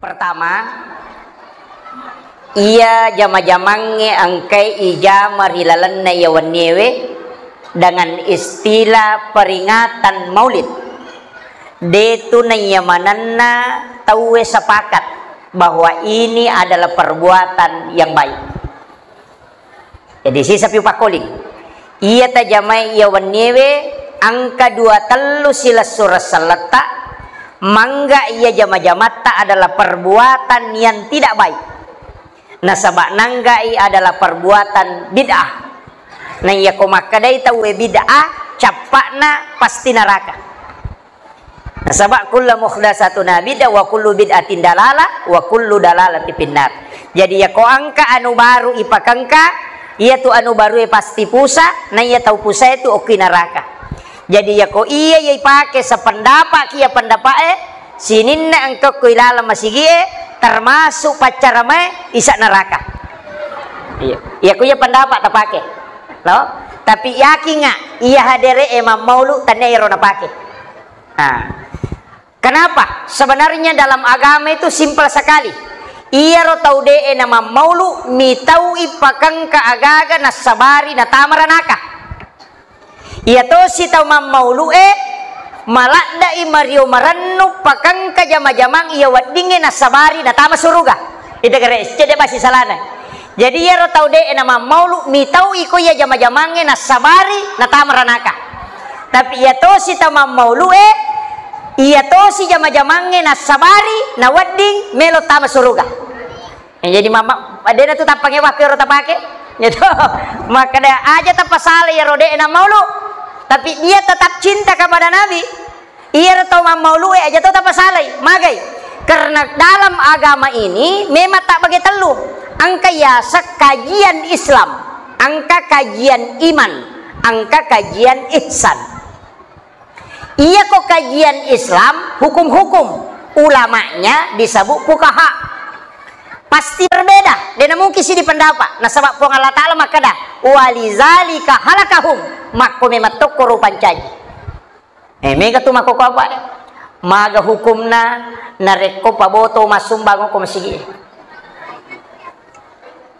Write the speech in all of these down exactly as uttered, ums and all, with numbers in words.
Pertama, iya jama-jamangnge engkai ijama ri lalenna iya wenniewe dengan istilah peringatan Maulid. Detu naiya manenna tauwe sepakat bahwa ini adalah perbuatan yang baik. Jadi, sisa piu pakkoling. Iya tajamai iya wenniewe, engka dua tellu silessureng selletta, mangga iya jama-jamatta adalah perbuatan yang tidak baik. Nasaba nanggai adalah perbuatan bid'ah. Na iya ko makkedai tauwe bid'ah, cappa'na pasti neraka. Nasaba kullu muhdatsatun bid'ah wa kullu bid'atin dalalah wa kullu dalalati finnar. Jadi, yako engka anu baru ipakengka, iya tu anu barue pasti pusa, na iya tau pusae tu okki neraka. Jadi, yako iya iya ipake sependapat ki iya pendapa'e, sininna engka ko ilaleng masigie, termasuk paccaramae, isa neraka. Iya. Iya ko iya pendapat tapake. Lo? Tapi yakinga, iya hadere'e mammaulu, tania ero napake. Nah, kenapa? Sebenarnya dalam agama itu simpel sekali. Iyaro tau de'e namammaulu, mitau ipakengka agaga nassabari natama ranaka. Iya tosi tau mammaulu'e, maladda'i mario marennu pakengka jama-jamang iya weddingnge nassabari natama suruga. Ita gare cedde basi salana. Jadi, iyaro tau de'e namammaulu, mitau iko iya jama-jamangnge nassabari natama ranaka. Tapi iya tosi tau mammaulu'e, iya tosi jama-jamangnge nassabari nawedding melo tama suruga. Eh, jadi mama, de'na tu tappange waktu ero tapake. Gitu. Makkeda aja tapasala iyaro de'e namaulu. Tapi dia tetap cinta kepada Nabi. Iyaro tau mammaulu'e aja to tapasalai, magai. Karena dalam agama ini memang tak bagi tellu. Engka yaseng kajian Islam, engka kajian iman, engka kajian ihsan. Iya ko kajian Islam, hukum-hukum, ulamanya disebut fuqaha. Pasti berbeda, de'na mungkin si di pendapat. Nasaba Puang Allah Ta'ala makkeda, "Walizalika halakahum." Makko memang tokko rupancaji. Eh, mega tu makkoko apa, eh? Maga hukumna narekko paboto massumbang ko masigi?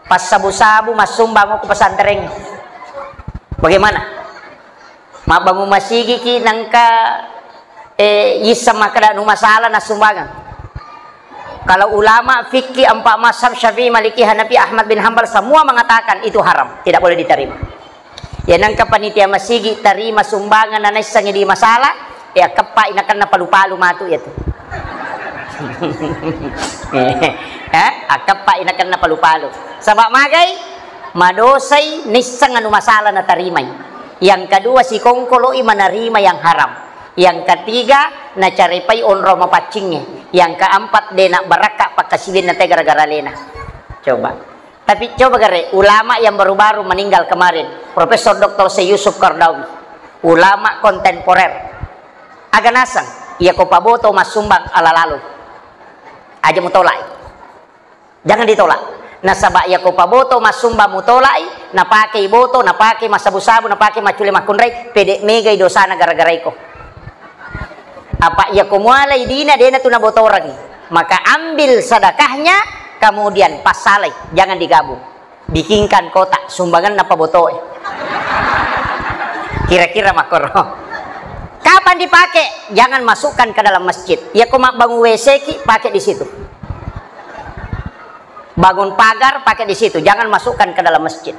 Passabu-sabu massumbang ko pesantren. Bagaimana? Mabbangun masigi ki nangka, eh, yisseng makkeda nu masalah nassumbangeng. Kalau ulama fikih empat mazhab Syafi'i, Maliki, Hanafi, Ahmad bin Hambal semua mengatakan itu haram, tidak boleh diterima. Ya, nengka panitia masigi tarima sumbangan na naissengi di masalah, ya, akkeppai nakenna palu-palu matu ya tu. Eh, akkeppai nakenna palu-palu. Saba magai? Madosai nisseng anu masalah natarimai. Yang kedua, sikongkoloi menerima yang haram. Yang ketiga, nacarepai onrong mapaccingnge. Yang keempat, de nabbarakka pakkasiwianna te gara-gara alena. Coba. Tapi coba gare, ulama yang baru-baru meninggal kemarin, Profesor Doktor Syekh Yusuf Qaradawi, ulama kontemporer. Aga naseng, iya ko paboto massumbang ala lalo. Aja mutolai. Jangan ditolak. Nasaba iya ko paboto massumbang mutolai, napake boto, napake massabu-sabu, napake maccule makkunrai, pede megai dosana gara-gara iko. Apa iya ko mualai dina, dena tu nabotorangi. Maka ambil sedekahnya, kemudian passalai, jangan digabung. Bikinkan kotak sumbangan napa botoe. Kira-kira makkoro. Kapan dipakai? Jangan masukkan ke dalam masjid. Iya ko mabbangun W C ki, pakai di situ. Bangun pagar, pakai di situ. Jangan masukkan ke dalam masjid.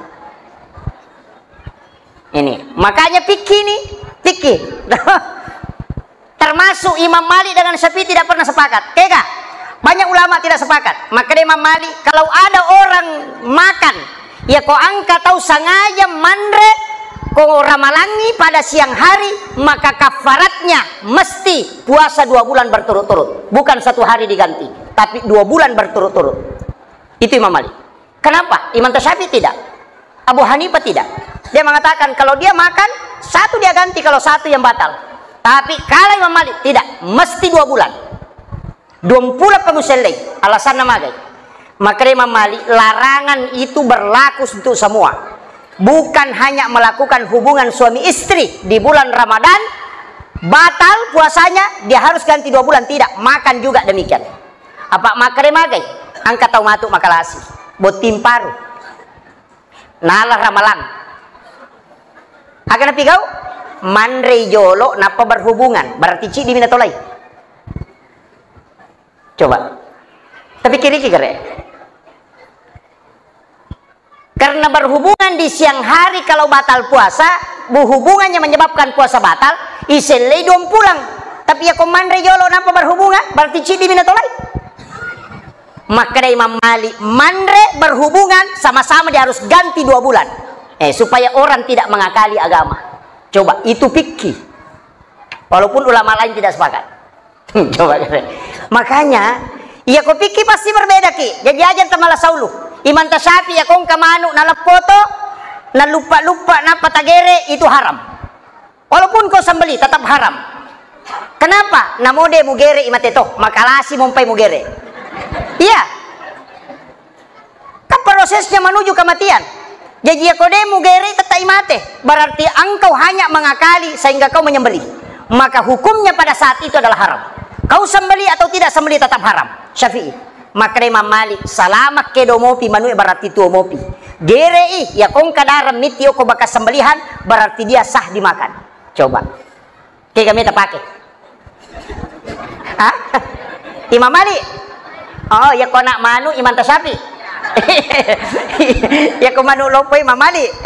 Ini, makanya fikih nih, fikih. Termasuk Imam Malik dengan Syafi'i tidak pernah sepakat. Kega? Banyak ulama tidak sepakat. Maka dia Imam Malik, kalau ada orang makan, ya ko angka tau sengaja manre, ko ramalangi pada siang hari, maka kafaratnya mesti puasa dua bulan berturut-turut. Bukan satu hari diganti, tapi dua bulan berturut-turut. Itu Imam Malik. Kenapa? Imam Syafi'i tidak. Abu Hanifah tidak. Dia mengatakan kalau dia makan, satu dia ganti, kalau satu yang batal. Tapi kalau Imam Malik tidak, mesti dua bulan. Dua bulan pengusellei, alasannya magai. Maka Imam Malik, larangan itu berlaku untuk semua. Bukan hanya melakukan hubungan suami istri di bulan Ramadan, batal puasanya, dia harus ganti dua bulan. Tidak, makan juga demikian. Apa makkeda magai? Engka tau matu makalasi. Botting paru. Nala ramalang. Aga napigau? Manrei jolo nappa berhubungan. Berarti ciddi mi natolai. Coba. Tapi kiri kira. Karena berhubungan di siang hari kalau batal puasa, bu-, hubungannya menyebabkan puasa batal, isellei duang pulang. Tapi ya ko manre jolo nappa berhubungan, berarti ciddi mi natolai. Makkedai Imam Malik, manre berhubungan sama-sama dia harus ganti dua bulan. Eh, supaya orang tidak mengakali agama. Coba, itu fikih. Walaupun ulama lain tidak sepakat. Coba kere. Makanya, iya ko pikki pasti berbeda ki. Jaji aja tamalah saulu. Imam Tasyafi ya kongka manu naleppoto, naluppa-luppa nappa tagere, itu haram. Walaupun kau sembeli tetap haram. Kenapa? Namode mugere imate to, makalasi mompai mugere. Iya. Kan prosesnya menuju kematian. Jaji ya ko de mugere tetap imate. Berarti engkau hanya mengakali sehingga kau menyembelih. Maka hukumnya pada saat itu adalah haram. Kau sembelih atau tidak sembelih tetap haram. Syafi'i. Makkedai Imam Malik, salama kedo mopi manue berarti tuo mopi. Gerei, ya kongka dareng mitti oko bakas sembelihan, berarti dia sah dimakan. Coba. Kega meta pake? Hah? Imam Malik? Oh, ya ko anak manu Imam Tasyafi. Ya ko manu lopo Imam Malik.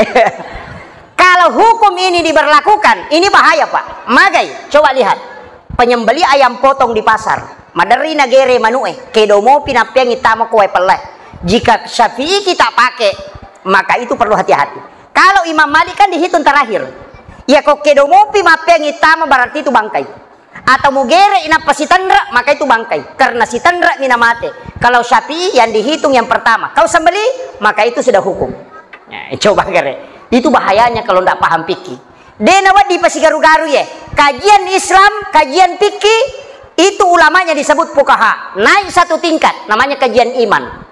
Kalau hukum ini diberlakukan, ini bahaya, Pak. Magai, coba lihat. Penyembeli ayam potong di pasar. Maderri nagere manue, kedo mopi nappeangi tama ko wae pelle. Jika Syafi'i kita pakai, maka itu perlu hati-hati. Kalau Imam Malik kan dihitung terakhir. Ya ko kedo mopi mappeangi tama berarti itu bangkai. Atau mugere inappa sitenre, maka itu bangkai. Karena sitenre mina mate. Kalau Syafi'i yang dihitung yang pertama. Kau sembeli, maka itu sudah hukum. Nah, coba kere. Itu bahayanya kalau ndak paham fikih. De nawedding pasigaru-garu ye. Kajian Islam, kajian fikih, itu ulamanya disebut fuqaha. Naik satu tingkat, namanya kajian iman.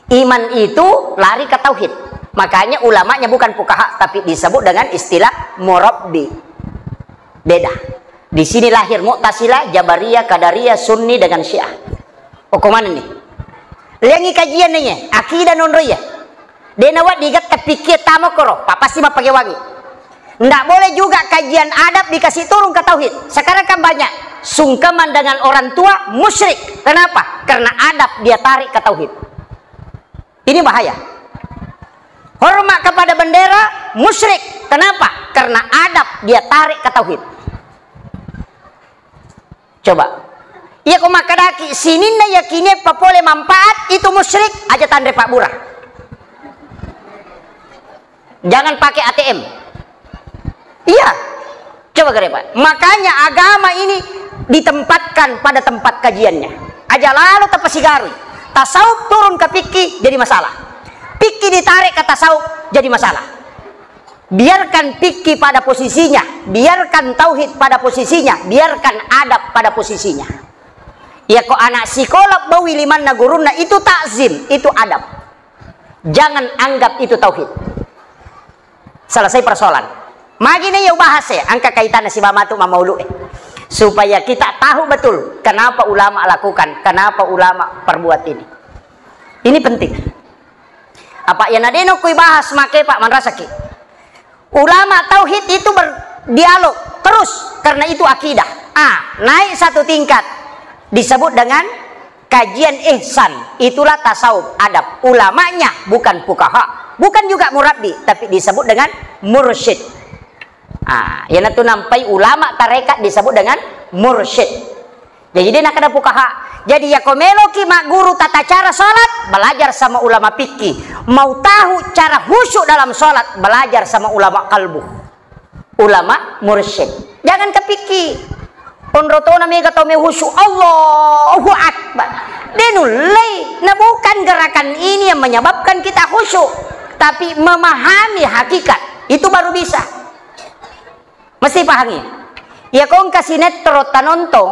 Iman itu lari ke tauhid. Makanya ulamanya bukan fuqaha, tapi disebut dengan istilah murabbi. Beda. Di sini lahir Mu'tazilah, Jabariyah, Qadariyah, Sunni dengan Syiah. Okko mana nih? Liangi kajian nih, akidah nonro ya. De nawedding getta pikir tamo koro, pa pasti mappakewangi. Ndak boleh juga kajian adab dikasih turun ke tauhid. Sekarang kan banyak sungkeman dengan orang tua, musyrik. Kenapa? Karena adab dia tarik ke tauhid. Ini bahaya. Hormat kepada bendera, musyrik. Kenapa? Karena adab dia tarik ke tauhid. Coba. Iya ko makkadaki sininna yakinie papole manfaat itu musyrik, aja tanre pabbura. Jangan pakai A T M. Iya. Coba kere, Pak. Makanya agama ini ditempatkan pada tempat kajiannya. Aja lalo tapasigarui. Tasawuf turun ke fikih jadi masalah. Fikih ditarik ke tasawuf jadi masalah. Biarkan fikih pada posisinya, biarkan tauhid pada posisinya, biarkan adab pada posisinya. Ya ko anak sikola bawi limanna gurunna itu takzim, itu adab. Jangan anggap itu tauhid. Selesai persoalan. Magi ne ya ubahas ya, angka kaitanna si mama tu mamaulu eh. Supaya kita tahu betul kenapa ulama lakukan, kenapa ulama perbuat ini. Ini penting. Apa iya nadeno kui bahas make Pak manrasaki. Ulama tauhid itu berdialog terus karena itu akidah. Ah, naik satu tingkat disebut dengan kajian ihsan. Itulah tasawuf adab. Ulamanya bukan fuqaha, bukan juga murabbi, tapi disebut dengan mursyid. Ah, iyanatu nampai ulama tarekat disebut dengan mursyid. Jadi de nakkeda fuqaha. Jadi yako meloki magguru tata cara salat, belajar sama ulama fikih. Mau tahu cara khusyuk dalam salat, belajar sama ulama kalbu. Ulama mursyid. Jangan ke fikih. Onrotona mega tau me khusyuk. Allahu Akbar. De nullei. Nah, bukan gerakan ini yang menyebabkan kita khusyuk, tapi memahami hakikat. Itu baru bisa. Mesti pahangi. Iya ko engka sinetron tanontong,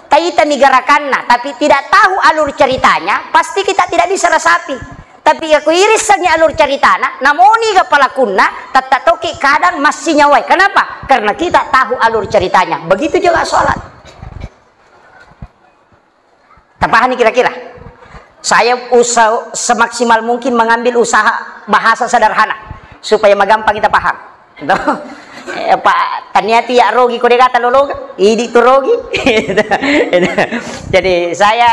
taitani gerakanna, tapi tidak tahu alur ceritanya, pasti kita tidak bisa resapi. Tapi iya ko irissengi alur ceritana, namoni ga pelakunna, tetta toki kadang massi nyawai. Kenapa? Karena kita tahu alur ceritanya. Begitu juga sholat. Tapahani kira-kira? Saya usaha semaksimal mungkin mengambil usaha bahasa sederhana supaya magampang kita paham. Toh? Eh, Pak, ternyata ya rogi ko degata lologa, idi tu rogi. Jadi saya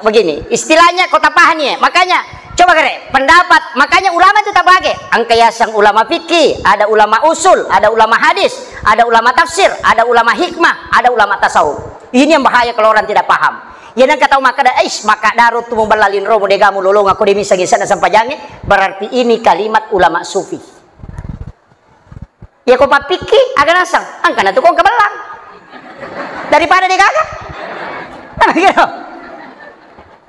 begini, istilahnya kota pahani ya. Makanya coba kere, pendapat, makanya ulama itu tabage. Engka yaseng ulama fikih, ada ulama usul, ada ulama hadis, ada ulama tafsir, ada ulama hikmah, ada ulama tasawuf. Ini yang bahaya kalau orang tidak paham. Iya nengka tau makkeda, "Ais, makkadaro tu mubella linromu, degamu lolonga ko de misseng issenna sempajangnge," berarti ini kalimat ulama sufi. Iya ko pappikki, aga naseng, engka natu ko engka bellang. Daripada degaga. Kan begitu.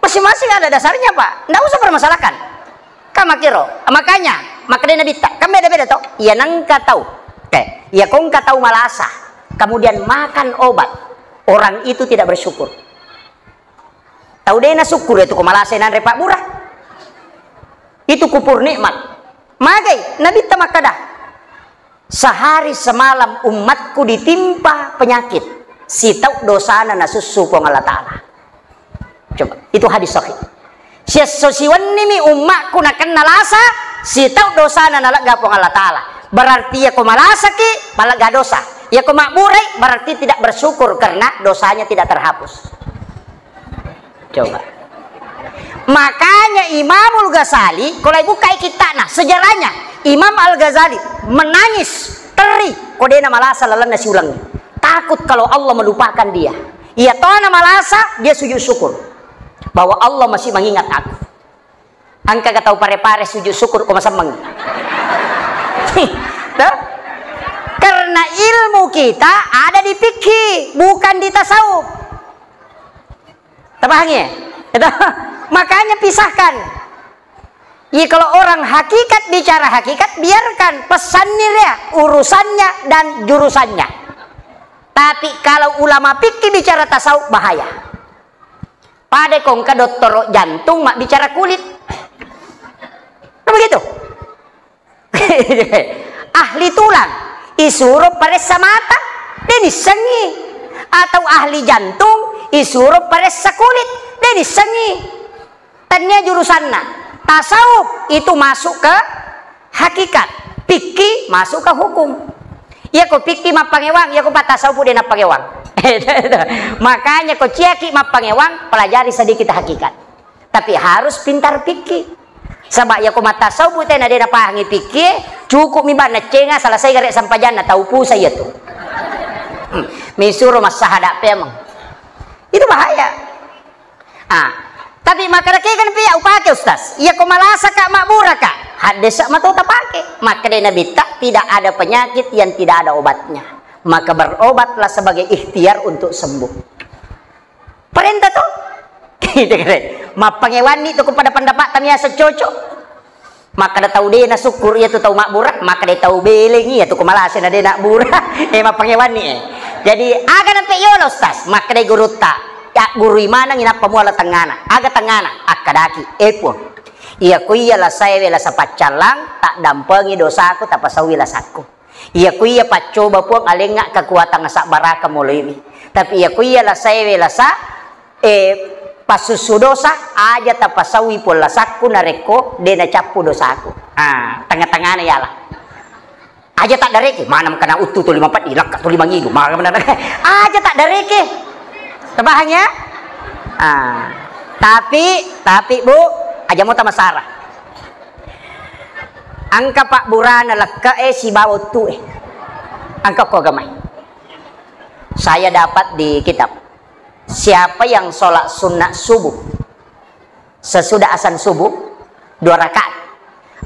Masing-masing ada dasarnya, Pak. Ndak usah permasalahkan. Kan makkiro. Makanya, makkedai Nabitta, kan beda-beda to. Iya nengka tau. Oke. Iya ko engka tau malasa, kemudian makan obat, orang itu tidak bersyukur. Tau de nasukkuru itu ko malasa nanre pabbura. Itu kupur nikmat. Magai Nabitta makkeda, "Sehari semalam umatku ditimpa penyakit, sitau dosana nasussu Puang Allah Ta'ala." Coba, itu hadis sahih. Siesso siwennimi ummakku nakenna lasa, sitau dosana nalegga Puang Allah Ta'ala. Berarti iya ko malasaki, malegga dosa. Iya ko mabburai, berarti tidak bersyukur karena dosanya tidak terhapus. Coba. Makanya Imamul Ghazali, kalau buka kitabnya, sejarahnya, Imam Al-Ghazali menangis, teri, ko dena malasa lalenna siulang. Takut kalau Allah melupakan dia. Iya tona malasa, dia sujud syukur bahwa Allah masih mengingat aku. Engka ga tau pare-pare sujud syukur ko masemmengi. Toh? Karena ilmu kita ada di fikih, bukan di tasawuf. Tapahangi ya? Itu. Makanya pisahkan. Iya, kalau orang hakikat bicara hakikat, biarkan pesannya dia, urusannya dan jurusannya. Tapi kalau ulama fikih bicara tasawuf, bahaya. Pada ko engka dottoro jantung mabbicara kulit. Kan begitu? Ahli tulang, isuro paressa mata, de nissengi. Atau ahli jantung, isuro paressa kulit, de nissengi. Tania jurusanna. Tasawuf itu masuk ke hakikat, fikih masuk ke hukum. Iya ko fikih mappangewang, iya ko pattasawuf de nappangewang. Makanya ko ciaki mappangewang, pelajari sedikit hakikat. Tapi harus pintar fikih. Saba iya ko mattasawuf tena de napahangi fikih, cukup mi bang nacenga selesai gare sempajanna tau pusa iya tu. Hmm. Misuro massahada pemeng. Itu bahaya. Ah, tapi makkeda kega pia upake, Ustaz? Iya ko malasa ka, mabbura ka. Haddesa mato tapake. Makkeda Nabitta, tidak ada penyakit yang tidak ada obatnya. Maka berobatlah sebagai ikhtiar untuk sembuh. Perintah to. Mappangewanni tu ko pada pendapat tania cocok. Makkeda tau de nasukkuru iya tu tau mabbura, makkeda tau belengi iya tu ko malasa na de nabbura. Eh, mappangewanni eh. Jadi, aga nampe yolo, Ustaz? Makkeda gurutta, ya gurui maneng inappa muala tengngana. Aga tengngana? Akkadaki, eh Puang, iya ko iya lasaewe lasa paccallang, taddampengi dosaku, tapasaui lasakku. Iya ko iya paccoba Puang alengnga kekuatan asabbaraka moloiwi. Tapi iya ko iya lasaewe lasa eh, passussu dosa, aja tapasaui Puang lasakku narekko de nacappu dosaku. Ah, tengah-tengahna yala. Aja taddareke, maneng kena uttu tuli mapeddi, lakka tuli mangidu, mara benar. Aja taddareke. Terpaham ya? Ah, tapi, tapi Bu, aja mo tamasara. Engka pabburana lekke'e sibawa uttu'e. Engka ko agamai. Saya dapat di kitab. Siapa yang sholat sunat subuh sesudah azan subuh dua rakaat,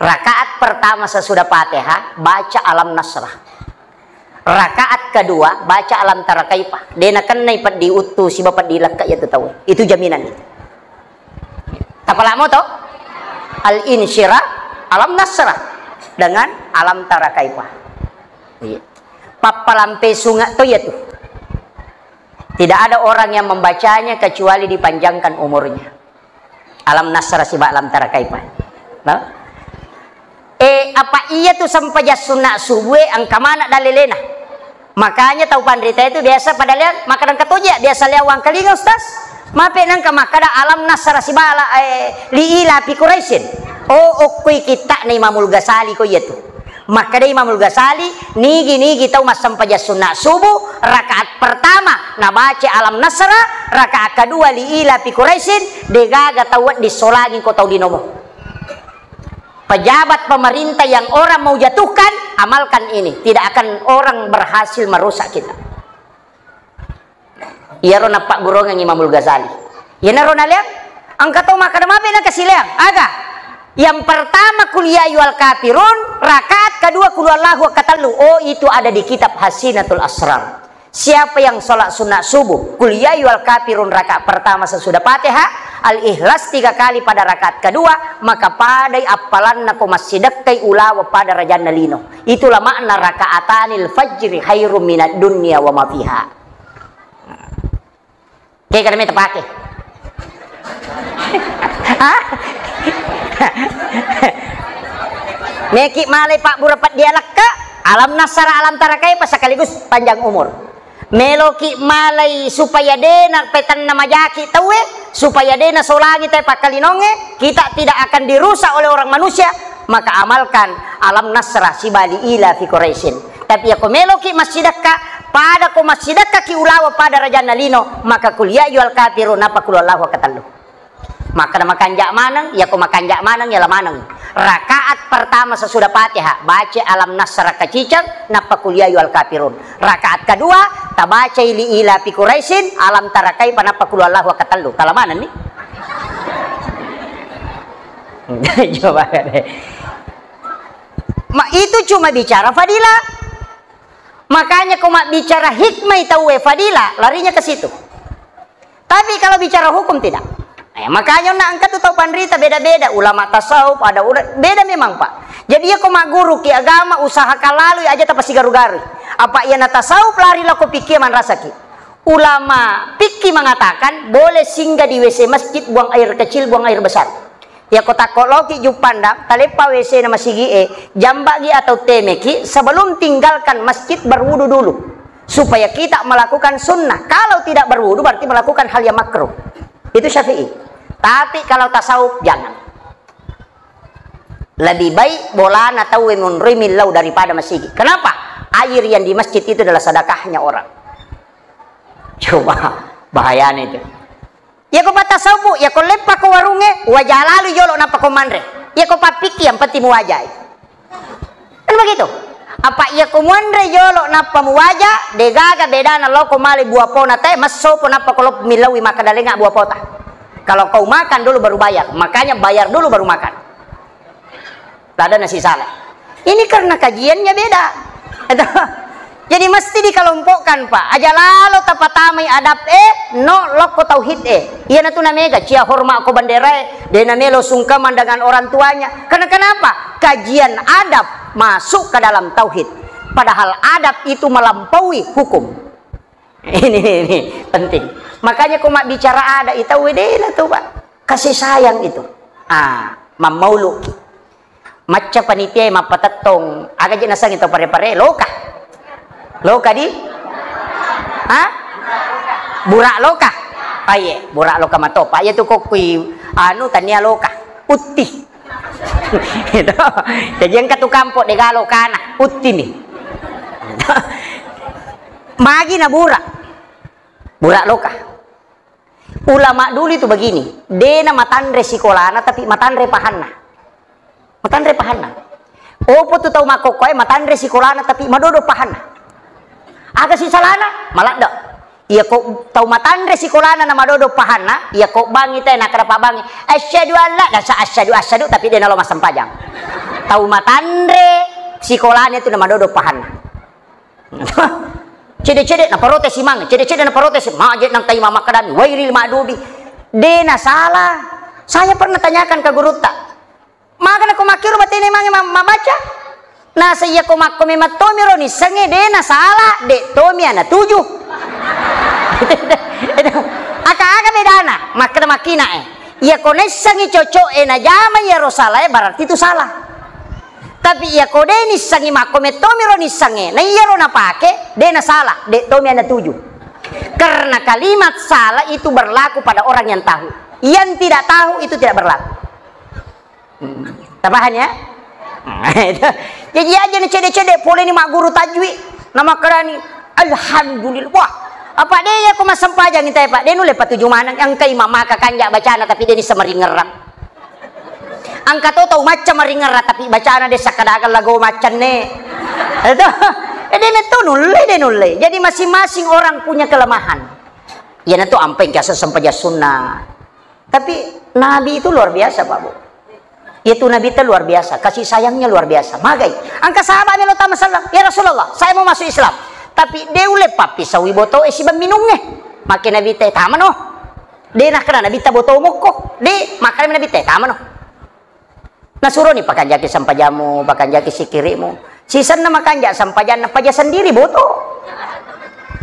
rakaat pertama sesudah Fatihah baca Alam Nasrah, rakaat kedua baca Alam Tara Kaifa, de nakennai peddi uttu siba peddi lekka iya tu tau. Itu jaminan itu. Tapalamo to? Al-Insyirah, Alam Nasrah dengan Alam Tara Kaifa. Iya. Pappalampe sunga to iya tu. Tidak ada orang yang membacanya kecuali dipanjangkan umurnya. Alam Nasrah siba Alam Tara Kaifa. No? Eh, apa iya tu sempajang sunna subuh e engka mana dalilena? Makanya tau panrita itu biasa pada liang makan katoja, biasa liang wangkalinga, Ustaz. Mape nangka makkada alam nasra sibala, eh, li ila fi Quraisyin. Oh, okkoi kitta'na Imamul Ghazali ko iyatu. Makkada Imamul Ghazali, nigi-nigi tau massempajang sunna subuh, rakaat pertama nabaca alam nasra, rakaat kedua li ila fi Quraisyin, degaga tau wedding solangi ko tau linomu. Pejabat pemerintah yang orang mau jatuhkan, amalkan ini. Tidak akan orang berhasil merusak kita. Iyaro nappagguruangngi Imamul Ghazali. Iyanaro naleang, engka tau makkada mape nangka sileang. Aga? Yang pertama, Qul ya ayyuhal kafirun, rakaat kedua, Qul huwallahu, katellu. Oh, itu ada di kitab Hasinatul Asrar. Siapa yang sholat sunat subuh, Qul ya ayyuhal kafirun rakaat pertama sesudah Fatihah, Al-Ikhlas tiga kali pada rakaat kedua, maka padai appalanna ko massidekkai ulawa pada rajanna lino. Itulah makna rakaatanil fajri khairum minad dunya wa ma fiha. Oke, kada meta pake. Hah? Meki malai pabbura peddialekka, alam nasra, alam tara kaifa sekaligus panjang umur. Meloki malai supaya dena petanna majaki tauwe, supaya dena solangi tai pakkalinongnge, kita tidak akan dirusak oleh orang manusia, maka amalkan alam nasra sibali ila fi Quraisyin. Tapi yako meloki massidekka, pada ko massidekkaki ulawa pada rajanna lino, maka Qul ya ayyuhal kafirun, nappa Qul huwallahu katellu. Makkeda makanja maneng, yako makanja maneng, yala maneng. Rakaat pertama sesudah Fatihah, baca alam nasra kaciceng, nappa Qul ya ayyuhal kafirun. Rakaat kedua, tabacai li ila fi Quraisyin, alam tara kaifa, nappa Qul huwallahu katellu. Tala manenni. Coba deh. Ma, itu cuma bicara fadilah. Makanya ko mabbicara hikmah tauwe fadilah, larinya ke situ. Tapi kalau bicara hukum tidak. Eh, makanya onna engka tu tau panrita beda-beda, ulama tasawuf, ada ula-, beda memang, Pak. Jadi ya ko magguru ki agama, usahakan lalu ya aja tapasigaru-garu. Apa iya na tasawuf lari lako pikir manrasaki. Ulama fikih mengatakan boleh singgah di W C masjid, buang air kecil, buang air besar. Yako takko loki juppandang, taleppa W C na masigi e, jambagi atau temeki sebelum tinggalkan masjid, berwudu dulu. Supaya kita melakukan sunnah. Kalau tidak berwudu berarti melakukan hal yang makruh. Itu Syafi'i. Tapi kalau tasawuf jangan. Lebih baik bolana tauwe munrui millau daripada masigi. Kenapa? Air yang di masjid itu adalah sedekahnya orang. Coba, bahayanya itu. Yako pattasawufu, yako leppa ko warungnge, waja lalu jolo nappa ko manre. Yako pappikki, yang penting muwajai. Kan begitu? Apa yako muanre jolo nappa muwaja, degaga bedana loko male buah pona te, massopo nappa ko loppo millaui makkeda lenga buah pota. Kalau kau makan dulu baru bayar, makanya bayar dulu baru makan. Tada nasi salah. Ini karena kajiannya beda. Jadi mesti dikelompokkan, Pak. Aja lalo tapatamai adab e, no lokko tauhid e. Iyana tu namega cia hormat ko bendera e, de namelo sungkeman dengan orang tuanya. Karena kenapa? Kajian adab masuk ke dalam tauhid. Padahal adab itu melampaui hukum. Ini, ini penting. Makanya ko mabbicara ada itau wedena tu, Pak. Kasih sayang itu. Ah, mammauluki. Macca panitia mappatettong, aga je nasengngi tau pare-pare, loka. Loka di? Ha? Burak loka. Ah, iye, burak loka matopa. Iya tu kokkui anu tania loka. Utti. Gitu. Jadi engka tu kampo de galo kana, utti ni. Magi na burak. Burak loka. Ulama dulu itu begini, dena matanre sikolana tapi matanre pahanna. Matanre pahanna. Opo tu tau makkokkoe matanre sikolana tapi madodo pahanna. Aga si salana? Maladde. Iya ko tau matanre sikolana na madodo pahanna, iya ko bangi te nakkeda pabbangi, "Asyhadu an la," dasa asyhadu, asyhadu, tapi de nalo massempajang. Tau matanre sikolana itu na madodo pahanna. Cede-cede naparotesi mang, cede-cede naparotesi, maje nang taima makkadami, wairil madubi. De nasala. Saya pernah tanyakan ke gurutta. Magana ko makkiro batene mange ma-, mabaca? Nasa iya ko makko memang tomiro nissengnge, de nasala, de tomi ana tuju. Aka-aka bedana, makkeda makkina e. Iya ko naissengngi cocok e najama iyaro sala e, berarti itu salah. Tapi iya ko de nissengngi makko mettomiro nissengnge, na iyaro napake, de nasala, de tomi ana tuju. Karena kalimat salah itu berlaku pada orang yang tahu. Yang tidak tahu itu tidak berlaku. Hmm. Tapahang ya? Nah, itu. Jadi aja ni cede-cede, pole ni magguru tajwid, namakkedani, "Alhamdulillah." Wah, apa de ya ko massempajang itai, Pak? De nulle patuju maneng, engkai mamaka kanja bacana tapi de ni samaringerang. Engka to tau macca maringerang tapi bacana de sakkadaga lago maccanne. Itu. Eh, de metto nulle, de nulle. Jadi masing-masing orang punya kelemahan. Iyanatu ampai engka sempajang sunnah. Tapi Nabi itu luar biasa, Pak Bu. Itu Nabi itu luar biasa, kasih sayangnya luar biasa. Magai, engka sahabat melo tama selleng, "Ya Rasulullah, saya mau masuk Islam." Tapi de ulle pappisaui boto e sibawa minungnge. Make Nabi te, "Tama no." De nakkeda Nabi ta boto mokko. De, makkeda Nabi te, "Tama no." Nasuroni, "Pakanjaki sempajammu, pakanjaki sikirimu." Sisenna makanja sempajanna, paja sendiri boto.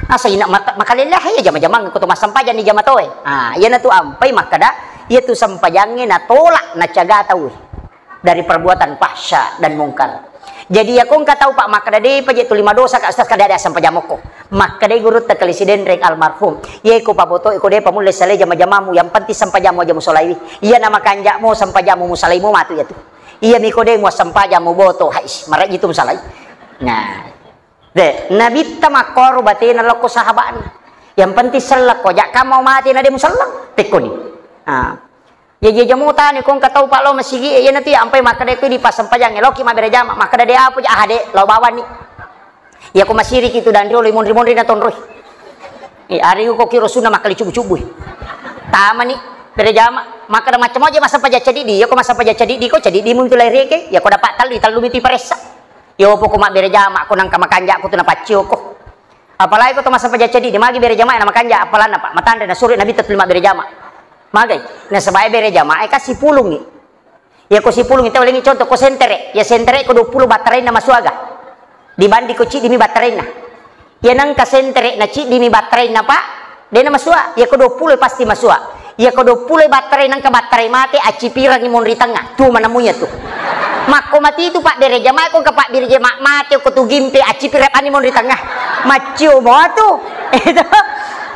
Asa ina maka-, makalellah iya jama-jamang ko to massempajang ni jama toe. Ah, iyanatu ampai makkeda, iyatu sempajangnge natolak, nacaga tau dari perbuatan fahsya dan mungkar. Jadi, iya ko engka tau, Pak, makkeda, "De paje tuli madosa, Kak Ustaz, kada ada sempajang mokko." Makkeda gurutta Kali Sidenreng almarhum, "Iye ko paboto, iko de pamulle salai jama-jamamu, yang penting sempajammu aja musolaiwi. Iya nama kanjakmu, sempajammu musalaimu matu iyatu. Iya miko de muassempajang muboto, hais, maraji tu musalai." Nah, de, Nabitta makkoro batena lokko sahabatna. Yang penting sellekko, jakka mau mati na de muselleng, tekkoni. Ah. Jaji aja mutani ko engka tau, Pak, lao masigi e, iyanatu iya ampai makkeda ko di passempajangnge, "Loki mabbere jama?" Makkeda, "De apa ja?" "Aha, de, lao bawani." Iya ko masiriki tu dan riolo monri-monri na tonroi. Eh, ari ko kiro sunna makkali cubu-cubui. Tamani bere jama, makkeda macam aja massempajang cadidi, iya ko massempajang cadidi ko cadidimu tu laireke, iya ko dapat tallu, tallu mitu paressa. Iya poko mabbere jama ko nangka makanjakku tu napaccio ko. Apalagi ko to massempajang cadidi, magi bere jama na makanja, apalanna, Pak? Matanre nasuri Nabitta tuli mabbere jama. Magai, nasaba e bere jama e kasi pulungi. Iya ko sipulungi tau lengi contoh ko sentere, iya sentere ko dua puluh battarainna masuaga. Dibanding ko ciddimi battarainna. Iya nangka sentere na ciddimi battarainna, Pak, de na masua. Iya ko dua puluh pasti masua. Iya ko dua puluh battarai nangka battarai mate, accipirangi monri tengah. Tu manamunya tu. Makko mati tu pabbere jama, ko engka pabbere jama mate ko tu gimpe, accipirang ani monri tengah. Maccio mo tu. Itu.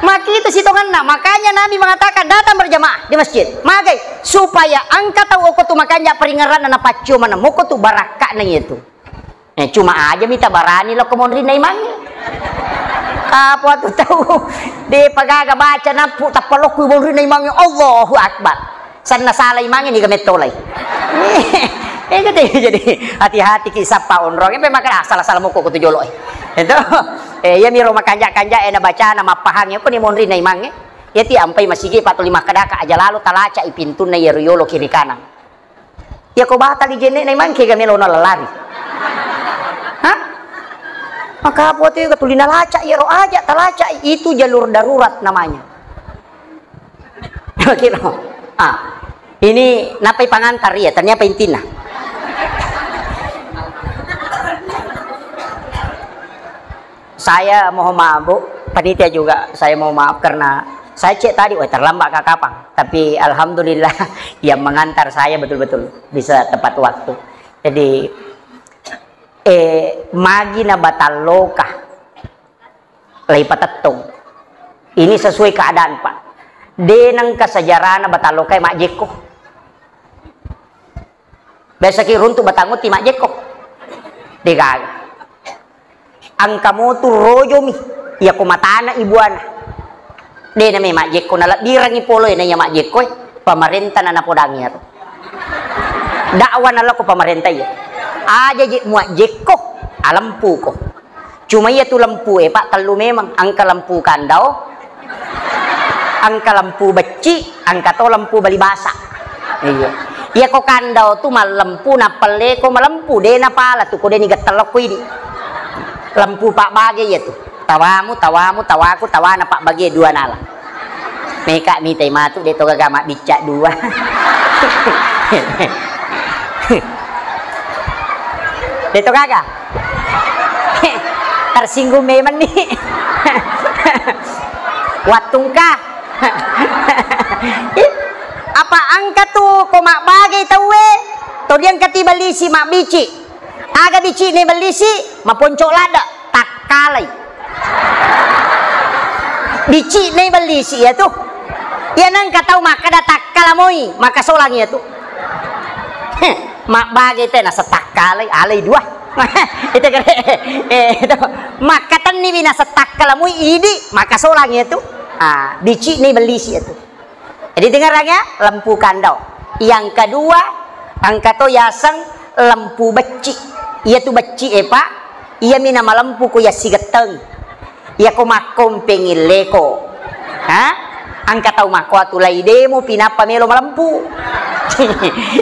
Maki itu sitonganna. Makanya Nabi mengatakan datang berjamaah di masjid. Magai supaya engka tau okko tu makanja peringeranna na paccio maneng moko tu barakka'na iya tu. Eh, cuma aja mita barani lokko monrinna imangnge. Apa tu tau de pagaga baca nappu tappa lokko monrinna imangnge, Allahu Akbar. Sanna sala imangnge ni gamettolai. Eh, gitu, jadi hati-hati ki sappa onrong. Empe maka asal-asal moko kutu jolo e. Itu. Eh, iya miro makanja-kanja e na bacana mappahang ko ni monrinna imangnge. Iya ti ampai masigi patuli makkedaka aja lalo talaca i pintunna iya riolo kiri kanan. Iya ko batali jenne na imang kega melo na lari. Hah? Maka apa tu tuli nalaca iya ro aja talaca itu jalur darurat namanya. Oke no. Ah, ini napai pangantar iya, ternyata intina. Saya mohon maaf, Bu, panitia juga, saya mohon maaf karena saya cek tadi, wah, terlambat Kak Kapang. Tapi alhamdulillah yang mengantar saya betul-betul bisa tepat waktu. Jadi, eh, magi na batalloka lai patettong. Ini sesuai keadaan, Pak. De nengka sejarahna batalloka majjekko. Biasaki runtu batang utti majjekko. Degaga. Engka motu rojomi, iya ko matana ibuana. De na me majjekko, nalebbirangi polo na iya majjekko, eh, pamarenta na napodangi iyaro. Dakwa nalako pamarenta iya. Aja je muajjekko, alempuko. Cuma iya tu lempu e, Pak, tellu memang. Engka lempu kandao, engka lempu becci, engka to lempu bali basa. Iya. Iya ko kandao tu mallempu, napelleko malempu, de napala tu ko de ni gettelokko idi. Lempu pabbage iya tu. Tawamu, tawamu, tawaku, tawana pabbage dua nala. Meka mitai matu de to gaga mabbicca dua. De to gaga. Tersinggung memang nih. Wattungka. Apa engka tu ko mabbage tauwe, to diangkati ballisi mabbici. Aga bicine bellisi, maponco ladde, takkalai. Bicci' nei bellisi' iya tu. Iya nengka tau makkeda takkala moi, maka solang iya tu. Heh, mabbage te nasa takkalai, alai dua. Itu kere. Eh, itu. Makkatenni wi nasa takkala moi idi, maka solang iya tu. Ah, bicci' nei bellisi' iya tu. Jadi dengarang ya, lempu kandau. Yang kedua, engka to yaseng lempu becci'. Iya tu becci' e, Pak. Iya mi namalempu ko yassigetteng. Iya ko makkompengngilleko. Ha? Engka tau makko atu lai demo pinappa melo malempu.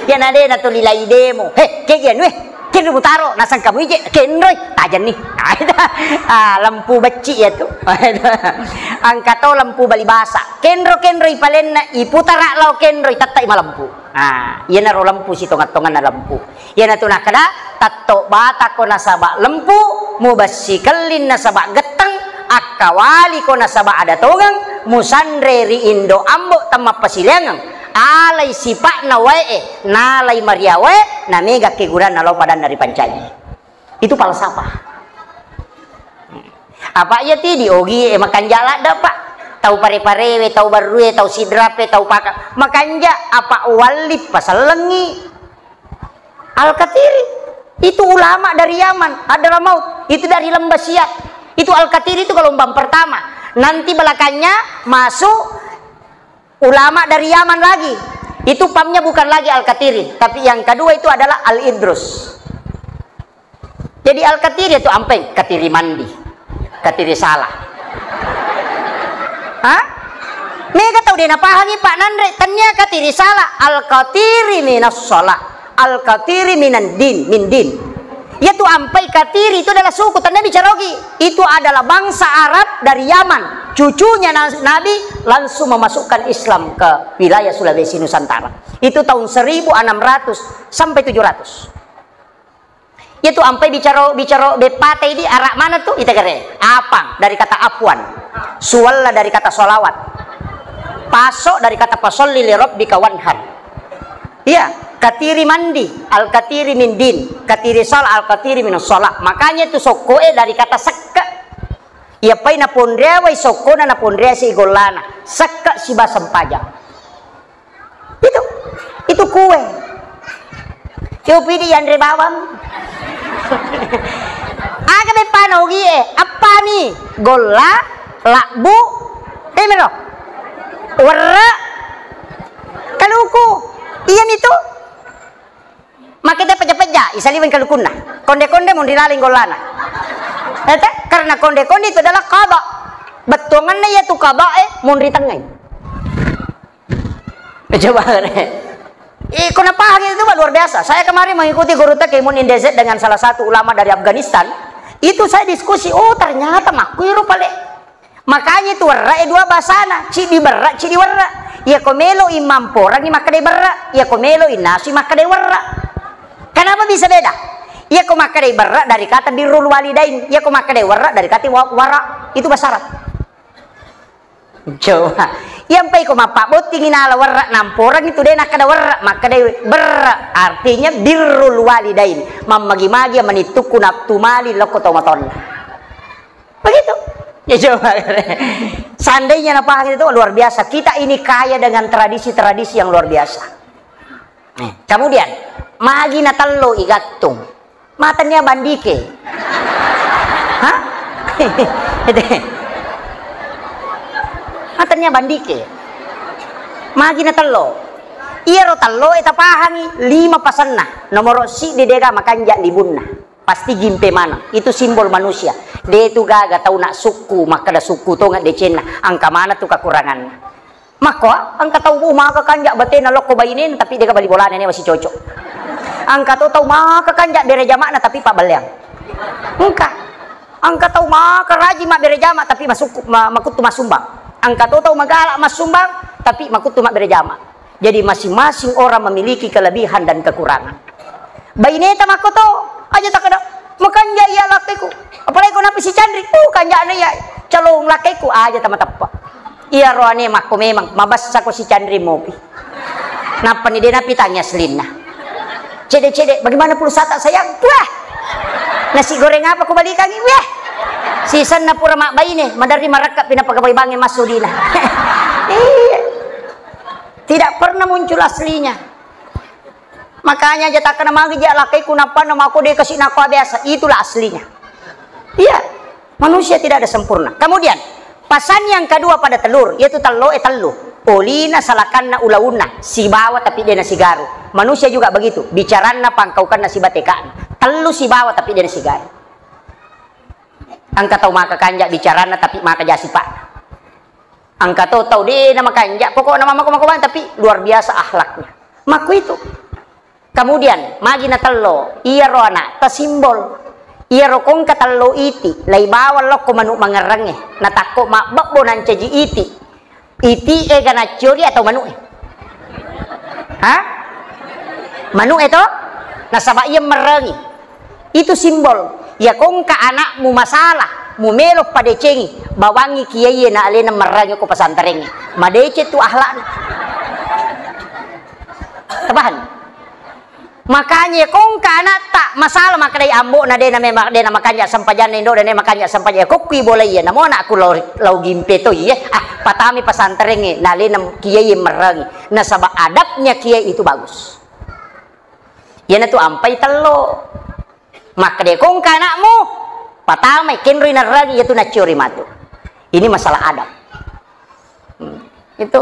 Iya na de na tuli lai demo. He, kegian weh. Kenro mutaro, nasengka muije, kenroi, tajenni. Ah, lempu becci' iya tu. Engka to lempu bali basa. Kenro-kenroi palenna, iputara lao kenroi, tettai malempu. Ah, iyanaro lempu sitonga-tonganna lempu. Iyanatu nakkeda, tetto batako nasaba lempu, mubessi kelling nasaba getteng, akkawaliko nasaba ada tongeng, musanre ri indo ambo temmappasiliangeng. Alai sipa'na wae e, nalai maria wae, namega kegunanna lao padanna ripancaji. Itu falsafah. Apa iya ti di ogi e makanja ladde, Pak? Tau pare-parewe, tau barrue, tau sidrape, tau paka. Makanja apa walli pasellengi. Al-Katiri itu ulama dari Yaman, Hadramaut. Itu dari Lembah Siak. Itu Al-Katiri itu gelombang pertama. Nanti belakangnya masuk ulama dari Yaman lagi. Itu pamnya bukan lagi Al-Katiri, tapi yang kedua itu adalah Al-Idrus. Jadi Al-Katiri itu ampai katiri mandi, katiri salah. Hah? Mega tau de napahangi, Pak, nanre, tania katiri salah, Al-Katiri minas shalah, Al-Katiri minan din, min din. Yaitu ampai Katiri itu adalah suku, tania bicara ogi. Itu adalah bangsa Arab dari Yaman. Cucunya na-, Nabi langsung memasukkan Islam ke wilayah Sulawesi Nusantara. Itu tahun seribu enam ratus sampai tujuh ratus. Yaitu ampai bicara, bicara beppa te di Arab mana tu? Ita kere. Apang dari kata afwan. Suwalla dari kata salawat. Paso dari kata fasalli li rabbika wanhar. Iya, katiri mandi, al-katiri min din, katiri salah, al-katiri min salah. Makanya itu sokkoe dari kata sekke. Iya pai naponreawai sokkona, naponrea si gollana. Sekke siba sempajang. Itu, itu kue. Coba di yanre bawang. Aga beppana ogi e, appami golla, labbu, temero. Werre, kaluku. Iya mitu. Makanya pejja-pejja, isaliweng kalukunna. Konde-konde mun rilaleng gollana. Ete, karena konde-konde itu adalah qada. Bettuanganna iya tu qada e mun ritengngai. Coba, eh, kau paham itu, Pak, luar biasa. Saya kemarin mengikuti guru T K Imun Indezet dengan salah satu ulama dari Afghanistan. Itu saya diskusi, oh, ternyata makkuiro pale. Makanya itu werra e dua bahasana, cidi berra, cidi werra. Iya ko melo imamporangi makkeda berra, iya ko melo innasu makkeda werra. Kenapa bisa beda? Iya ko makkeda berra dari kata birrul walidain, iya ko makkeda werra dari kata wa-, wara. Itu bahasa Arab. Coba. Iya mpai ko mappabbottingi nala werra namporang itu de nakkeda werra, makkeda berra. Artinya birrul walidain. Mammagi-magi menittukku naftu mali lokko tomatonna. Begitu. Ya coba. Seandainya napaham itu luar biasa. Kita ini kaya dengan tradisi-tradisi yang luar biasa. Eh, kemudian, magi natello igattung. Matanya bandike. Hah? Matanya bandike. Magi natello. Iyaro tello e tapahangi lima pasenna. Nomoro siddi dega makanja libunna. Pasti gimpe maneng. Itu simbol manusia. De tu gaga tau nak sukku, makkeda sukku tonga decenna. Angka mana tu kekuranganna. Makko, engka tau, uh, maka kanja batena lokko bainena, tapi dega bali bolana ne masih cocok. Engka to tau maka kanja bere jama'na, tapi pabbelleang. Engka. Engka tau maka rajin mabbere jama, tapi masukku, ma-, makuttu massumbang. Engka to tau magala massumbang, tapi makuttu mabbere jama. Jadi masing-masing orang memiliki kelebihan dan kekurangan. Baineta makko to, aja takkeda, "Makanja iya lakkeku." Apalagi ko nappa sicanri, "Uh, kanjana iya calong lakkeku," aja tamateppa. Iya roane makko memang, mabassa ko sicanri mopi. Nappa ni de napitanya aslinna. "Cede-cede, bagaimana pulsa tak sayang?" "Wah! Nasi goreng apa kau balikangi?" "Wah! Sisenna pura mabbaine, maderri marekka pina pagabai bangnge massudina. Iya. Tidak pernah muncul aslinya. Makanya aja takkana magi ja lakkai ku nappanna mako de kasi nakko biasa. Itulah aslinya. Iya. Manusia tidak ada sempurna. Kemudian, pasan yang kedua pada telur, yaitu tello e tellu. Olina, salakanna, ulaunna, sibawa tapi dena sigaru. Manusia juga begitu, bicaranna, pangkaukanna, sibatekana. Tellu sibawa tapi dena sigaru. Engka tau maka kanja bicaranna tapi maka jasi pak. Engka to tau de na makanja, pokokna mama ko mako bang, tapi luar biasa akhlaknya. Mako itu. Kemudian, magi na tello, iyaro anak ta simbol. Iyaro kongka tello iti, lai bawang lokko manu mangerrengnge, natakko mabbebbo nancaji iti. Iti e ga naccori atau manu e? Ha? Manu e to? Nasaba iya merrengi. Itu simbol. Ya kongka anakmu masalah, mu melo padecengi, bawangi kiai na alena merrengi ko pesantrengnge. Madeceng tu akhlakna. Tabahan? Makanya kongka anakta masalah makkedai ambo'na de na memang de na makanja sempajanna, indo'na de na makanja sempajang. Kokkui bola iya, namo anakku lau, lau gimpe to iya. Ah, patami pesantrengnge, na alena kiai merrengi. Nasaba adabnya kiai itu bagus. Iyana tu ampai tello. Makkeda kongka anakmu, patamai kenroi narragi, iya tu nacciori matu. Ini masalah adab. Hmm, itu.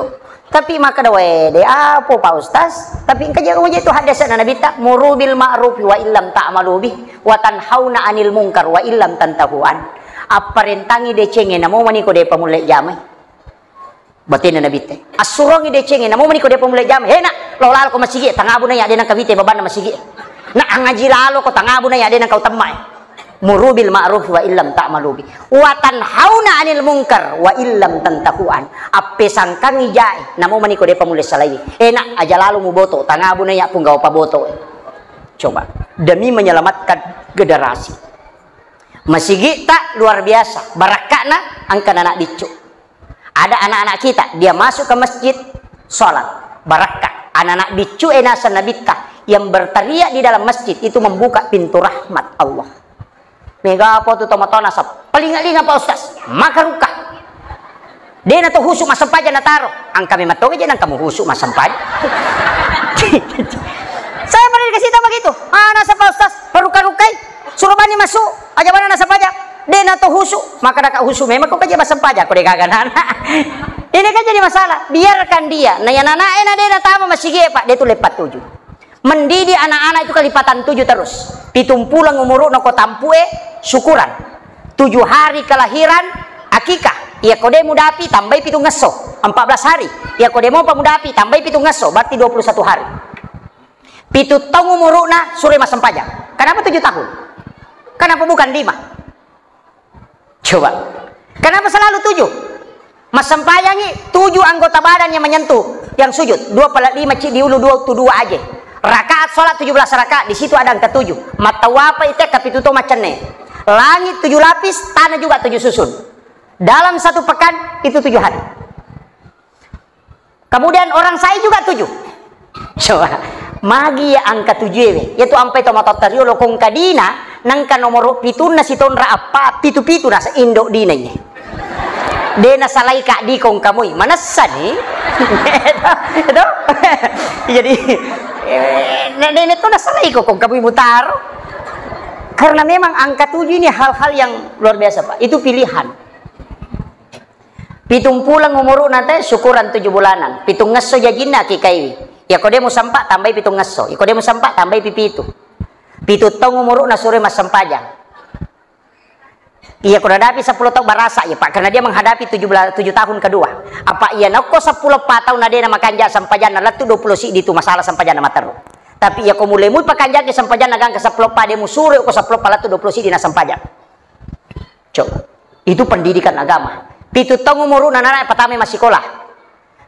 Tapi makkeda wae de apo Pak Ustaz, tapi engka je itu hadis na Nabitta, muru bil ma'ruf wa illam ta'malu bih, wa tanhauna anil munkar wa illam tantahu an. Apparentangi decengnge namo maniko de pamulle jamai. Batena Nabi te. Assurongi decengnge, namo maniko depa mulai jama. He nak, lao lalo ko masigi, tangabu na ya de nang kawite babanna masigi. Nak angaji lalo ko tangabu na ya de nang kau temma. Muru bil ma'ruf wa illam ta'malu bi. Wa tanhauna anil munkar wa illam tantahu an. Appesangkangi jae, namo maniko depa mulai salai. Eh nak, aja lalo muboto, tangabu na ya punggawa paboto. Coba, demi menyelamatkan generasi. Masigi tak luar biasa, barakka'na angka anak biccu. Ada anak-anak kita, dia masuk ke masjid, sholat, barakka. Anak-anak biccu e naseng Nabitta yang berteriak di dalam masjid itu membuka pintu rahmat Allah. Mega apa tu tomatona sap. Paling-paling apa Ustaz? Maka ruka. De na to husu massempajang na taro. Angka memang toga je nang kamu husu massempajang. Saya pernah dikasih tahu begitu. Ah, naseng Pak Ustaz, paruka-rukai. Suruh bani masuk, aja bana naseng pajak. De na to husu, maka daka husu memang kok aja massempajang, kok de gaga nana. Ini kan jadi masalah. Biarkan dia. Nah, yang anak enak de na tama masigi, Pak, dia tu lepat tuju. Mendidik anak-anak itu kelipatan tuju terus. Pitung pulang umuru noko tampue syukuran. Tujuh hari kelahiran akikah. Iya kode mudapi tambai pitung ngesso, empat belas hari. Iya kode mau pamudapi tambai pitung ngesso, berarti dua puluh satu hari. Pitu taung umuruna sure massempajang. Kenapa tujuh tahun? Kenapa bukan lima? Coba. Kenapa selalu tujuh? Massempajangi tujuh anggota badan yang menyentuh, yang sujud. Dua pala lima cik di ulu dua tu dua aja. Rakaat sholat tujuh belas rakaat, di situ ada angka tujuh. Mattawapa ite kapitu to macenne. Langit tujuh lapis, tanah juga tujuh susun. Dalam satu pekan itu tujuh hari. Kemudian orang sai juga tujuh. Coba, magi ya angka tujuh ewe. Yaitu ampai to matotta riolo kongka dina, nangka nomoro pitunna sitonra appa, pitu-pitu nasa indo dina ini. Dena salai kak di kongka moi, manessa ni. Itu, itu. Jadi, eh, ne-, ne-, ne to nasalai ko kongka moi mutaro. Karena memang angka tujuh ini hal-hal yang luar biasa, Pak. Itu pilihan. Pitung pulang umuruna te, syukuran tujuh bulanan. Pitung ngesso jajinna akikaiwi. Iya kode musampa tambai pitung ngesso. Iya kode musampa tambai pipitu. Pitu taung umuruna sure massempajang. Iya kode dapi sepuluh tahun barasa ya Pak, karena dia menghadapi tujuh belas, tujuh tahun kedua. Apa iya nokko sepuluh pa tahun nadena makanja sempajanna lettu dua puluh siddi tu masalah sempajanna materu. Tapi iya ko mulai mui pakanjaki sempajanna gangka sepuluh pa de musure ko sepuluh pa lettu dua puluh siddi na sempajang. Coba. Itu pendidikan agama. Pitu taung umuruna nana patame massikola.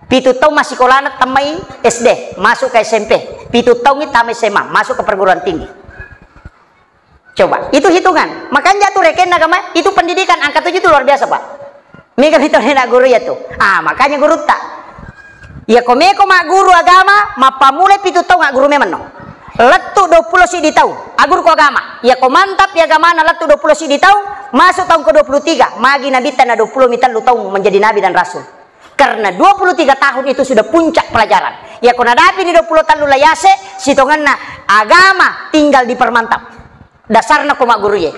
Pitu taung massikolana tammai S D, masuk ke S M P. Pitu taung tamai S M A, masuk ke perguruan tinggi. Coba, itu hitungan. Makanya tu rekenna agama, itu pendidikan angka tujuh itu luar biasa, Pak. Mega itu enak guru ya tu. Ah, makanya gurutta. Ya komeko mak guru agama, mappamulai pitu taung guru memang no. Lettu dua puluh siddi taung, agurku agama. Iyako mantap i agamana lettu dua puluh siddi taung, masuk taung kedua puluh tiga, magi nabitta na dua puluh mi tellu taung menjadi nabi dan rasul. Karena dua puluh tiga tahun itu sudah puncak pelajaran. Iyako nadapini dua puluh tellu la yase, sitongenna agama tinggal dipermantap. Dasarna ko magguruye.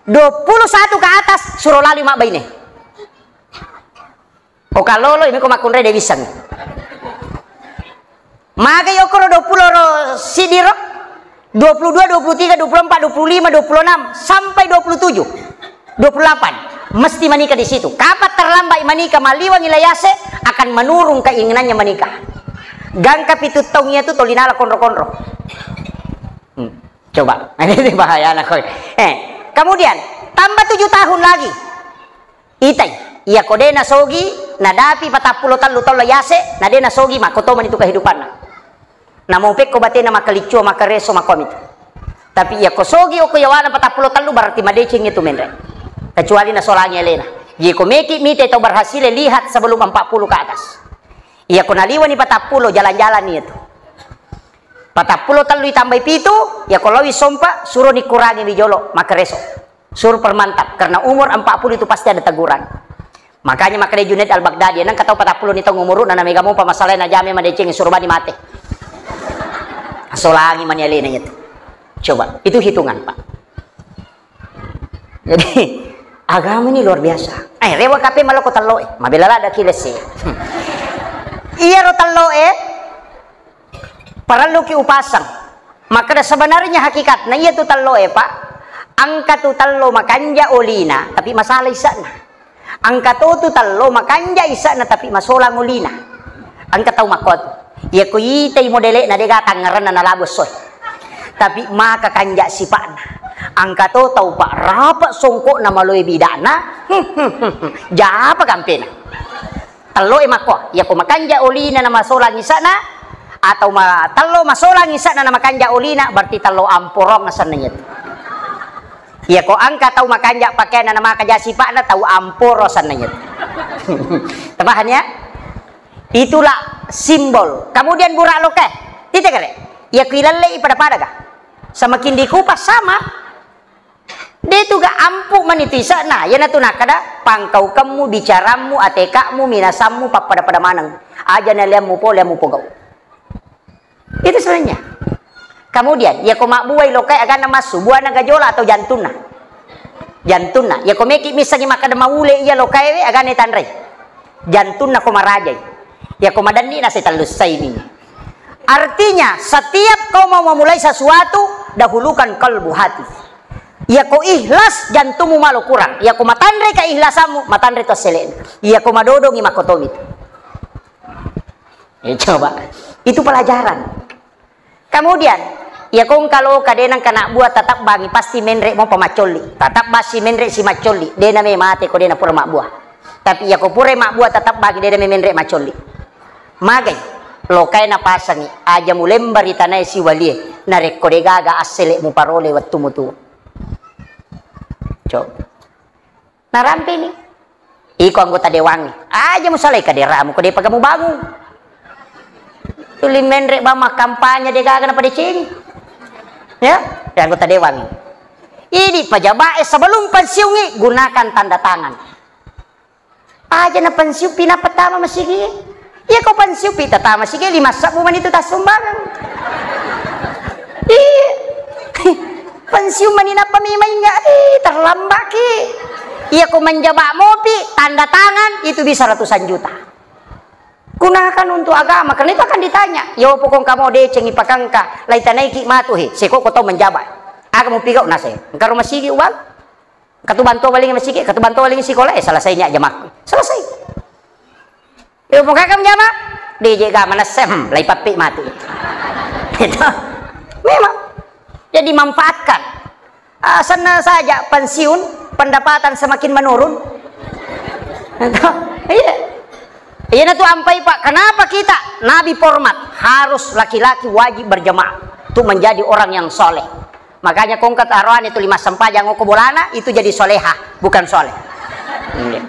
Dua puluh satu ke atas, suro lali mabbaine. Oka lolo, imi ko makkunrai de' wissengngi. Magai okkoro dua puluh ro siddi ro, dua puluh dua, dua puluh tiga, dua puluh empat, dua puluh lima, dua puluh enam, sampai dua puluh tujuh, dua puluh delapan. Mesti menikah di situ. Kapan terlambat menikah, maliwangi la yase, akan menurun keinginannya menikah. Gangka pitu taung iya tu toli nala konro-konro. Hmm. Coba, ini bahayana koi. Eh, kemudian tambah tujuh tahun lagi. Itai, iyako de' nasogi, nadapi patappulo tellu taung la yase, na de' nasogi, makkotomani tu kehidupanna. Namo pekko batena makkaliccu, makkareso, makkomitu. Tapi iyako sogi okko yawana patappulo tellu, berarti madeceng itu menre. Kecuali nasolangi alena. Jiko meki mite tau berhasil, lihat sebelum empat puluh ke atas. Iyako naliwani patappulo, jalan-jalan itu. Patappulo tellu itambai pitu, iyako lawi sompa, suroni kurangi wijolo, makkareso. Sur permantap, karena umur empat puluh itu pasti ada teguran. Makanya makkeda Junaid Al-Baghdadi, nengka tau patappulo ni taung umuruna, na mega mopa masalahna, jame madeceng, suro bani mate. Solangi mani alena itu. Coba, itu hitungan, Pak. Jadi, agama ini luar biasa. Eh, rewa kape maloko tello, eh. Mabela lada kilese. Iya ro tello, eh. Parelluki upasang. Makkeda sebenarnya hakikatna iya tu tello e, Pak. Engka tu tello makanja olina, tapi masalah isa'na. Engka to tu tello makanja isa'na, tapi masolang olina. Engka tau makko tu. Iya ko itai modele'na, dega tangngeranna nalabu essoe. Tapi maka kanja sipa'na. Engka to tau, Pak, rapa songko'na maloe bida'na. Japa gampena. Tello e makko, iyako makanja olina na masolang isa'na, atau ma-, tello masolang isa'na na makanja olina, berarti tello amporong asenna iyatu. Iyako engka tau makanja pakeanna na makaja sipa'na, tau amporo asenna iyatu. Tapahang ya? Itulah simbol. Kemudian burak loke. Tite kale. Iyako ilallei pada-pada ga? Semakin dikupas sama. De' tu ga ampu mani tu isa'na, iyanatu nakkeda, pangkaukemmu, bicarammu, ateka'mu, minasammu, pappada-pada maneng. Aja naleammu pole, ammu pogau. Itu sebenarnya. Kemudian, iyako mabbuai lokai aganna massu, buana gajola atau jantunna? Jantunna. Iyako meki missengi makkeda maule iya lokaewe, aganna tanrei? Jantunna ko marajai. Iyako madenni na setellu saini. Artinya, setiap kau mau memulai sesuatu, dahulukan kalbu, hati. Iyako ikhlas, jantummu malo kurang. Iyako matanre keihlasammu, matanre to sele'na. Iyako madodongi makkotomi. Eh, coba. Itu pelajaran. Kemudian, iyako engka loka de' nengka nabbua, tatabbangi, pasti menre' mopa maccolli. Tatabba si menre' si maccolli, de' name mate ko de' napura mabbua. Tapi iyako purai mabbua, tatabbangi, de' name menre' maccolli. Magai, lokae napasangi, aja mulemba ri tanae siwalie, narekko de' gaga assele' muparole wettu mutuo. Coba. Narampini. Iko anggota dewangnge. Aja musalai kaderamu, ko depa gamu bangung. Tuli menre' bang makkampanye, de' gaga napadecengi. Ya, ya anggota dewangnge. Idi' pejabat e sebelum pensiungi, gunakan tanda tangan. Aja na pensiun pi nappa tama masigi. Iya ko pensiun pi tatama masigi, lima sebbu mani tu tassumbangan. Iya. Pensiun mani nappa mi mainga, ih, terlambat ki. Iya ko menjabat mopi, tanda tangan, itu bisa ratusan juta. Gunakan untuk agama, karena itu akan ditanya. Yo pokong kamu decengi pakangka, lai tanaiki matu he, seko ko tau menjabat. Aga mupigau nase, engka rumah sigi uang. Katu bantu baling masigi, katu bantu baling sikola, eh, selesainya jamakku. Selesai. Yo, pokoknya kamu jama, D J ga manessem, lai pappi mati. Itu. Memang. Jadi manfaatkan. Ah, sana saja pensiun, pendapatan semakin menurun. Itu. Iya. Iya, na tu ampai, Pak. Kenapa kita Nabi format harus laki-laki wajib berjamaah untuk menjadi orang yang soleh? Makanya kongka taroane tuli massempajang okko bolana, itu jadi soleha, bukan soleh. Iya.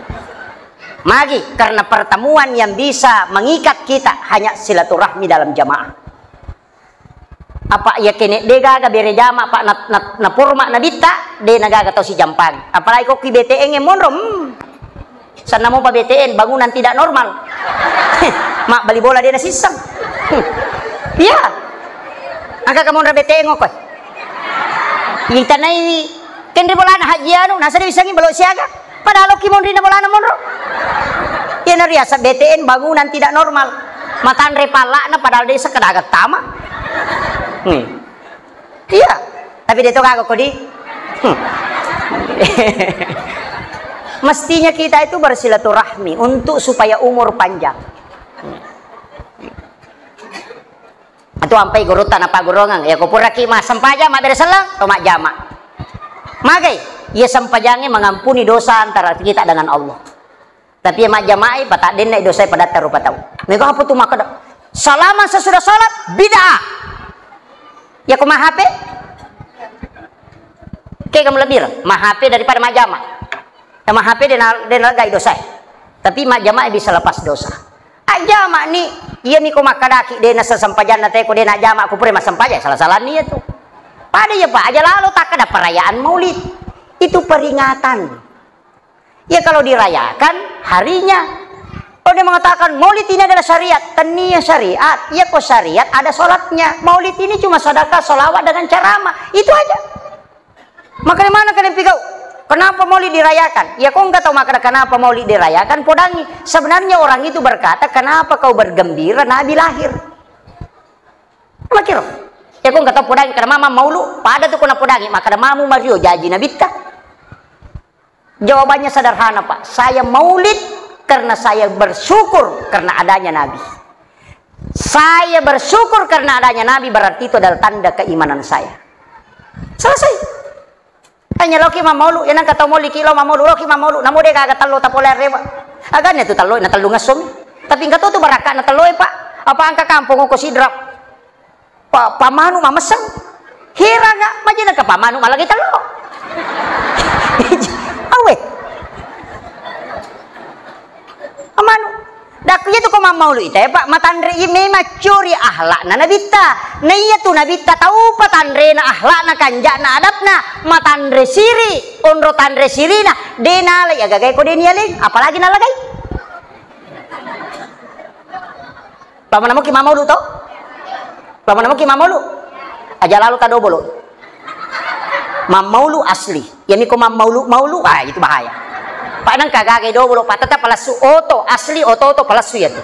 Magi, karena pertemuan yang bisa mengikat kita hanya silaturahmi dalam jamaah. Apa iya kene de gaga bere jama, Pak, na, na, na forma nabitta, de na gaga tau sijampang. Apalagi ko ki B T N e monro, hmm. Sanna mopa B T N, bangunan tidak normal. Mak bali bola de na sisseng. Iya. Angka kamu nra B T N ko. Itanai kenri bolana Haji anu, nasa de wisangi belo siaga. Padahal ki monri na bolana monro. Iya na riasa B T N bangunan tidak normal. Matanre pallakna padahal desa kedaga tama. Nih. Iya, tapi de to gaga kodi. Hmm. Mestinya kita itu bersilaturahmi untuk supaya umur panjang. Itu ampai gurutta na pagurongeng. Ya ko puraki massempajang mabbere selleng, to majjama. Magai, iya sempajangnge mengampuni dosa antara kita dengan Allah. Tapi iya majjamae, pataddenna dosae padatta rupa tau. Mega apa tu makkeda, salaman sesudah salat, bid'ah. Ya ko ma H P? Kega melebbireng, ma H P daripada majjama. Ya ma H P de na, de na lega dosae. Tapi majjamae bisa lepas dosa. Ajjama ni, iya ni ko makkadaki de na sesempajanna te ko de na jama ko pura massempajang, salah-salah ni iya tu. Pada iya Pak, aja lalo takkeda perayaan Maulid. Itu peringatan. Ya, kalau dirayakan harinya. Oh, dia mengatakan Maulid ini adalah syariat. Tania syariat. Ya, kok syariat ada sholatnya. Maulid ini cuma sedekah, sholawat dengan ceramah. Itu aja. Maka di mana kalian pigau? Kenapa Maulid dirayakan? Ya, kok nggak tahu makna kenapa Maulid dirayakan? Podangi. Sebenarnya orang itu berkata, "Kenapa kau bergembira Nabi lahir?" Makiro. Ya, kok nggak tahu podangi karena mama maulu. Pada tuh kena podangi. Maka ada mamu Mario jaji nabitta. Jawabannya sederhana, Pak. Saya maulid karena saya bersyukur karena adanya Nabi. Saya bersyukur karena adanya Nabi, berarti itu adalah tanda keimanan saya. Selesai. Hanya loki mamaulu, ya nang kata mauliki lo mamaulu, loki mamaulu, namu de gaga tello tapole rewa. Agane tu tello, na tellu ngassomi. Tapi engka tu tu barakka na tello, Pak. Apa angka kampung ko Sidrap? Pa-, pamanu mamesseng. Heranga, majena ka pamanu malagai tello. Awe. Amanu. Dakku iya tu ko mammaulu ita, ya, Pak, matanre i memang curi akhlakna nabitta. Na iya tu nabitta tau patanrena akhlakna, kanjakna, adabna, matanre siri, onro tanre sirina, de nalai agagai ko de nialeng, apalagi nalagai. Pamana muki mamaulu to? Pamana muki mamaulu? Aja lalu tado bolo. Mammaulu asli. Yami ko mammaulu-maulu, ah, itu bahaya. Pak nang kagagai do bolo, Pak tetap palassu oto, asli oto-oto palassu ya tu.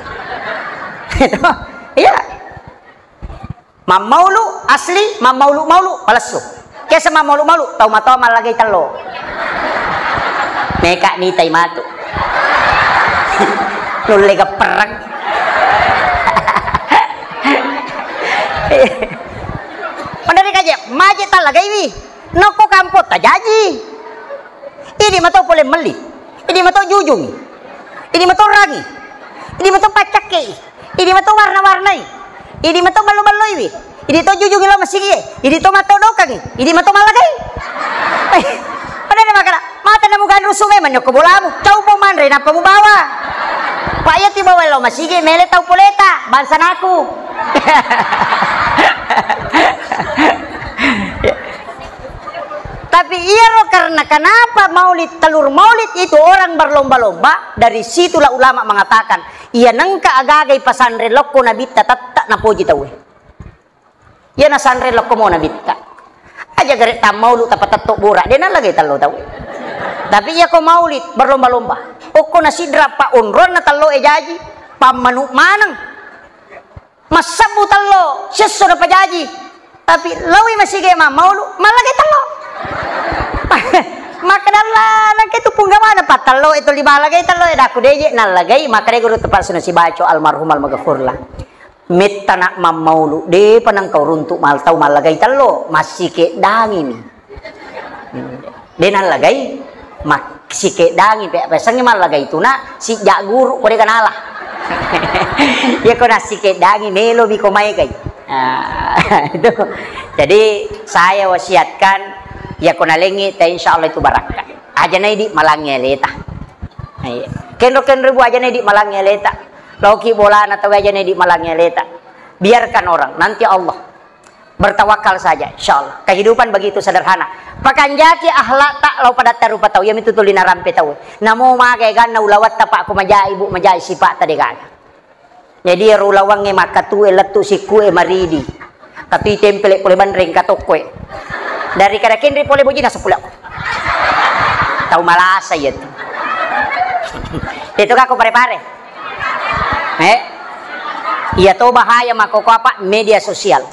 Iya. Mammaulu asli, mammaulu-maulu, palessu. Kesa mammaulu-maulu, tau matoa mallagai tello. Meka nitai matu. Nulle geppereng. Pandari kaje, maje tallagaiwi. Nokko kampotta jaji. Idi mato pole melli. Idi mato jujungi. Idi mato rangi. Idi mato paccakkei. Idi mato warna-warnai. Idi mato ballo-balloiwi. Idi to jujungi lo masigie. Idi to mato dokangi. Idi mato mallagai. Pada na makana, mata namu ganrusu memang nyokko bolamu. Cau po manre nappa mubawa. Pak iya tibawa lo masigie mele tau poleta. Bangsa naku. Tapi iyaro karena kenapa maulid, telur maulid itu orang berlomba-lomba, dari situlah ulama mengatakan, iya nengka agagai pasanre lokko nabitta tetta napoji tauwe. Iya nasanre lokko mo nabitta. Aja gare tammaulu tapatetto bora, de nallagai tello tauwe. Tapi iya ko maulid berlomba-lomba. Okko nasidra pa onronna tello e jaji, pammanu maneng. Massebbu tello, siesso napajaji. Tapi lawi masige mammaulu, mallagai tello. Makkeda Allah, nangke tu punggawana pattello itu lima lagai tello, e daku deje nallagai, makkeda guru tepat suna sibaco almarhum almaghfurlah. Metta nak mammaulu, depa nangkau runtuk mal tau mallagai tello, massike dangimi. De nallagai, mak-, sikeddangi pe, pesengngi mallagai tuna, sijak guru, ko de ganala. Iya ko nassikeddangi, melomi ko maegai. Ah, itu. Jadi, saya wasiatkan, iya ko nalengngi, te, insya Allah itu barakka. Aja naidi malangngi aleta. Iya. Kenro-kenro bu aja naidi malangngi aleta. Loki bolana tau aja naidi malangngi aleta. Biarkan orang, nanti Allah. Bertawakal saja, insyaallah. Kehidupan begitu sederhana. Pakanjaki akhlakta lao padatta rupa tau, iyamitu tuli narampe tau. Namo maga eganna ulawatta, Pak, ko majai, Bu, majai sipakta degaga. Jadi ero ulawangnge makkatue lettu sikkue maridi. Katui tempele pole banreng katokkoe. Dari kada kenri pole bojina seppulo. Tau malasa iya tu. Itu kako pare-pare. Eh? Iya to bahaya makkoko apa media sosial.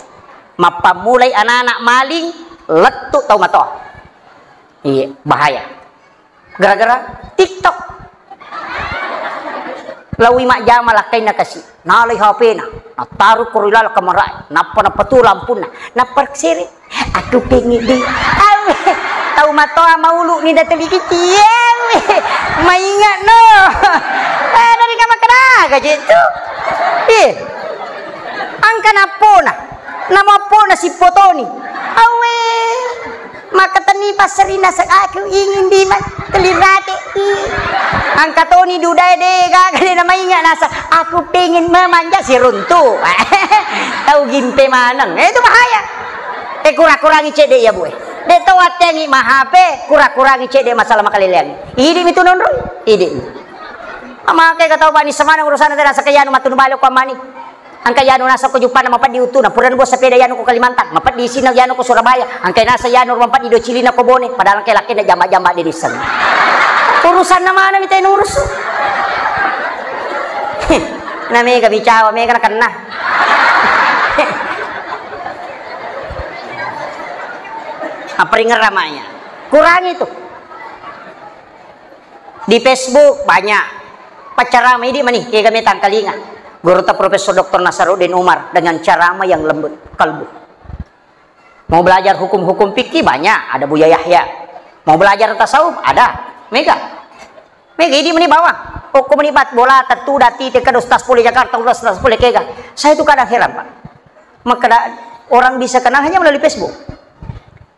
Mappammulai anak-anak maling, lettu tau matoa. Iya, bahaya. Gara-gara TikTok. Laui majjama lakkainna kasi. Nalai H P-na, nattaru ko ri laleng kamarae, nappa napatu lampunna, nappa sere. Aku pengen di. Awe, tau matoa maulu ni dateli kici. Awe, maingat no. Eh, dari kamar kena gaji itu. Eh, angka nappona. Namo appona sipotoni. Awe. Maka tenni passerina se-, aku ingin di ma-, tuli rate. Ih. Angka toni dudae de gaga de namainga nasa, aku pengen memanja siruntu. Tau gimpe maneng. Eh, itu bahaya. Eh, kurang-kurangi cedde ya, Bu, eh. De to wattengi ma H P, kurang-kurangi cedde masalah makaleleang. Idi mitu nonroi. Idi. Maka kata Pak ni semana urusan tena sakayanu matu balik ko mani. Angka yanu nasakko Jupana mapeddi uttuna, purana buah sepeda yanu ko Kalimantan, mapeddi isina yanu ko Surabaya, angka nasa yanu mapeddi do cilina ko Bone, padahal angka lakkena jamba-jamba de disseng. Urusanna mana mita nurusu? Na mega bicawa, mega nakenna. Apa ringerra maya? Kurangi tu. Di Facebook banyak. Paccarama idi mani, kega metang kalinga. Gurutta Profesor Doktor Nasaruddin Umar dengan ceramah yang lembut kalbu. Mau belajar hukum-hukum fikih banyak, ada Buya Yahya. Mau belajar tasawuf, ada. Mega. Mega idi mani bawang. Okko mani bat bola, tetu dati, teka ustaz pole Jakarta, ustaz pole kega. Saya itu kadang heran, Pak. Maka orang bisa kenal hanya melalui Facebook.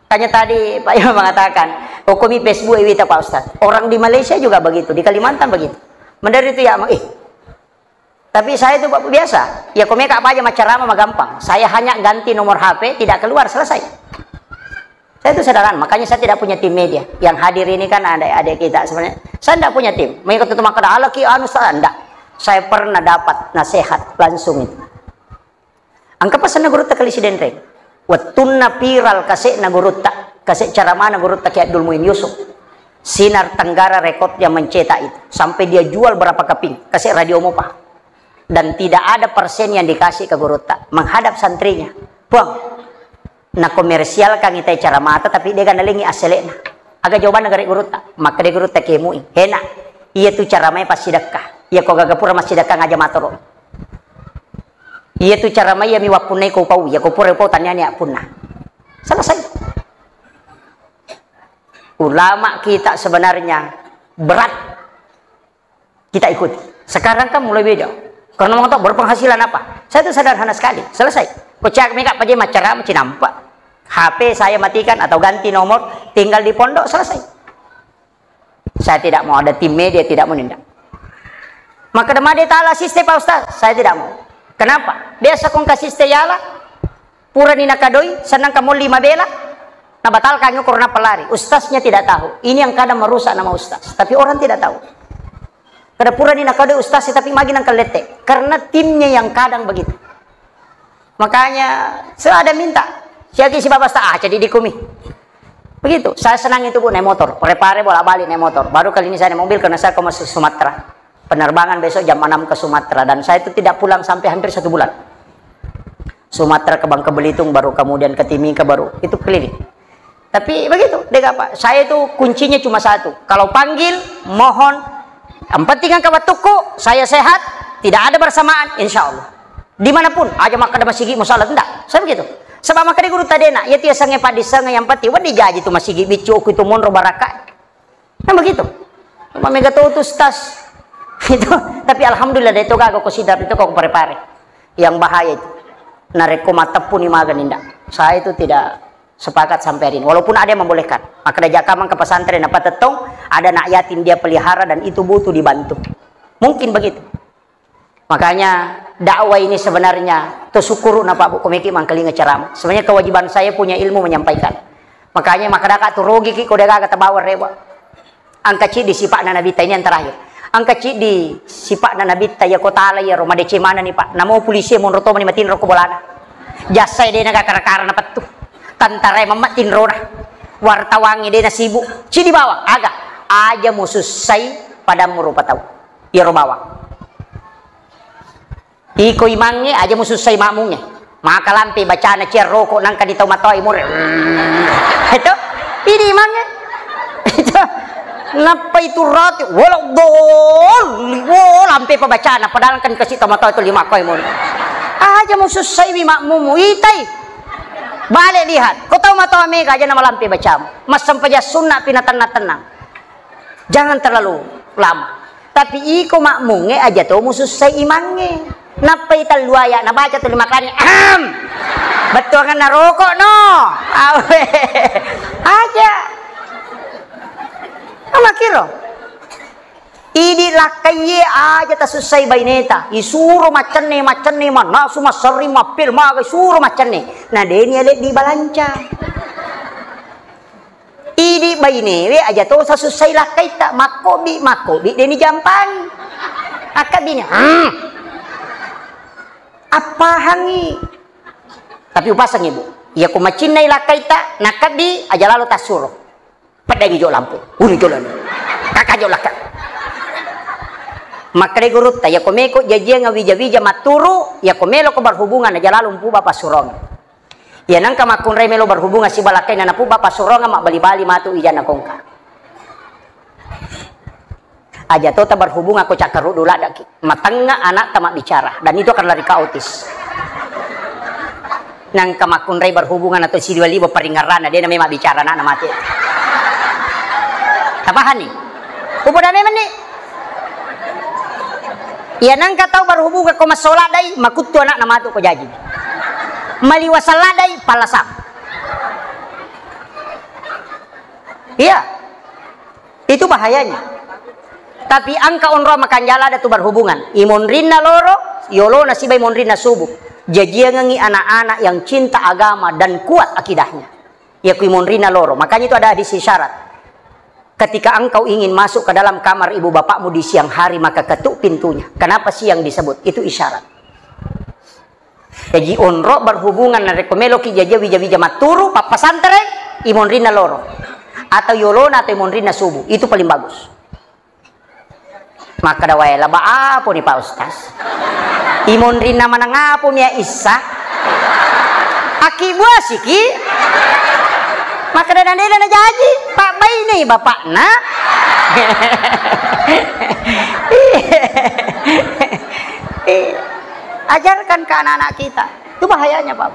Makanya tadi Pak Imam mengatakan, "Hukum Facebook wita, Pak Ustaz." Orang di Malaysia juga begitu, di Kalimantan begitu. Mendari itu ya, eh. Tapi saya itu, Pak, biasa. Ya, komeka apa aja macarama magampang. Saya hanya ganti nomor H P, tidak keluar, selesai. Saya itu sederhana, makanya saya tidak punya tim media. Yang hadir ini kan ada adik kita sebenarnya. Saya tidak punya tim. Mengikut itu maka ada lagi anu saya enggak. Saya pernah dapat nasihat langsung itu. Engka pasenna gurutta Kali Sidenreng. Wettunna viral kase'na gurutta, kase' caramana gurutta Kiai Abdul Muin Yusuf. Sinar Tenggara Record yang mencetak itu. Sampai dia jual berapa keping, kase' radio mopa. Dan tidak ada persen yang dikasih ke gurutta. Menghadap santrinya. Puang, nakomersialkan itai caramata, tapi de' ganalengi assele'na. Aga jawabanna gare' gurutta? Makkeda gurutta kemui. Hena, iya tu caramae passidekka. Iya ko gaga pura massidekka ngaja matoro. Iya tu cara mai, iya mi wappunnai ko pau, iya ko pura pau tania nia punna. Selesai. Ulama kita sebenarnya berat kita ikuti. Sekarang kan mulai beda. Karena mau tahu berpenghasilan apa? Saya itu sederhana sekali. Selesai. Ko cak mega paje macara macinampa. H P saya matikan atau ganti nomor, tinggal di pondok, selesai. Saya tidak mau ada tim media, tidak mau nindak. Maka demade tala siste, Pak Ustaz, saya tidak mau. Kenapa? Biasa kong kasiste yala, purani nakadoi, senang kamu lima bela, nabatalkan yukur napa lari. Ustaznya tidak tahu. Ini yang kadang merusak nama ustaz. Tapi orang tidak tahu. Kada purani nakadoi ustaz, tapi magi nang kalette. Karena timnya yang kadang begitu. Makanya, saya ada minta. Siaki si Bapak Ustaz, ah, jadi dikumi. Begitu. Saya senang itu, Bu, naik motor. Pare-pare bolak-balik naik motor. Baru kali ini saya naik mobil karena saya ke Sumatera. Penerbangan besok jam enam ke Sumatera. Dan saya itu tidak pulang sampai hampir satu bulan. Sumatera ke Bangka Belitung, baru kemudian ke Timika, baru itu keliling. Tapi begitu, dega apa? Saya itu kuncinya cuma satu. Kalau panggil, mohon. Yang penting engka wettukku, saya sehat, tidak ada bersamaan, insya Allah. Dimanapun, aja makkeda masigi musalat, ndak. Saya begitu. Sebab makkeda guru tadena, iya tiasange paddissange yang penting, wedding jaji tu masigi biccu, ku itu monro baraka. Kan begitu. Cuma mega tu, tu stas. Itu. Tapi alhamdulillah, dari itu gaga ko sidap itu ko pare-pare. Yang bahaya itu. Narekko matteppuni magani ndak. Saya itu tidak sepakat sampai hari ini. Walaupun ada yang membolehkan. Makkeda jaka mang ke pesantren apa tettong, ada anak yatim dia pelihara dan itu butuh dibantu. Mungkin begitu. Makanya dakwah ini sebenarnya to sukkuru na Pak Bu, ko meki mangkalinga ceramah. Sebenarnya kewajiban saya punya ilmu menyampaikan. Makanya makkadaka tu rogiki ko de gaga tabawa rewa. Engka ciddi sipa'na Nabitta, ini yang terakhir. Engka ciddi sipa'na Nabitta, iya ko tala iyaro madeceng manenni, Pak. Namo polisi monro tomani matinro ko bolana. Jasa de naga kara-kara napettu. Tentara mamma tinrona. Wartawan de nasibuk. Ciddi bawang, aga? Aja musussai padammu rupa tau. Iyaro bawang. Iko imangnge aja musussai makmungnge. Maka lampe bacana cia roko nangka di tau matoa imure. Itu. Ini imangnge. Itu. Nappa itu roti, walau doli, wo lampe pa bacana, padahal kan kasi tau matoa itu lima koi mun. Aja musussai wi makmummu, itai. Balik lihat, ko tau matoa mega aja nama lampe bacamu. Massempajang sunna pi na tenna-tenang. Jangan terlalu lama. Tapi iko makmungnge aja to musussai imangnge. Nappai tellu aya nabaca tuli makkani, ahem. Bettuanganna rokok no. Awe. Aja. Amakiro. Idi lakkaiye aja tasussai baineta. Isuro maccenne, maccenne, mannasu, masserring, mappil, maga, isuro maccenne. Na deni ale dibalanca. Idi bainewe aja to sasussai lakkaitta, makkobi, makkobi deni jampangi. Akkabini, hmm. Appahangi. Tapi upasangi, Bu. Iya ko macinnai lakkaitta, nakkabbi aja lalo tassuro. Peddangi jo lampu. Uni jo lalo. Kaka jo lakka. Makkeda gurutta, iya ko meko jajiang wija-wija matturu, iya ko melo ko berhubungan aja lalo mpuba passurong. Iya nangka makkunrai melo berhubungan siba lakkainna napuba passurongang mabbali-bali matu ijanna kongka. Aja tota berhubungan ko cakkaruddu laddaki. Matengnga anakta mabbicara dan itu akan lari kaotis. Nangka makkunrai berhubungan atau sidiwa-liwa paringerrana de namai mabbicara anakna mate. Tapahani? Upoda memang ni. Iya nangka tau berhubungan ko massola dai, makuttu anakna matu ko jaji. Maliwasang ladai, pallasang. Iya. Itu bahayanya. Tapi engka onro makanjala ada tu berhubungan. Imonrinna loro, yolona siba imonrinna subuh. Jajiangengi anak-anak yang cinta agama dan kuat akidahnya. Ya ku imonrinna loro. Makanya itu ada hadis isyarat. Ketika engkau ingin masuk ke dalam kamar ibu bapakmu di siang hari, maka ketuk pintunya. Kenapa siang disebut? Itu isyarat. Jaji onro berhubungan narekko meloki jaji wija-wija matturu, pappasantereng, imonrinna loro. Atau yolona atau imonrinna subuh. Itu paling bagus. Makkeda wae, laba aponi Pak Ustaz? Imonrinna maneng apomi ya issa? Akkibuasiki? Makkeda nadena najaji, Pak bainei bapakna. Ajarkan ke anak-anak kita. Itu bahayanya, Pak.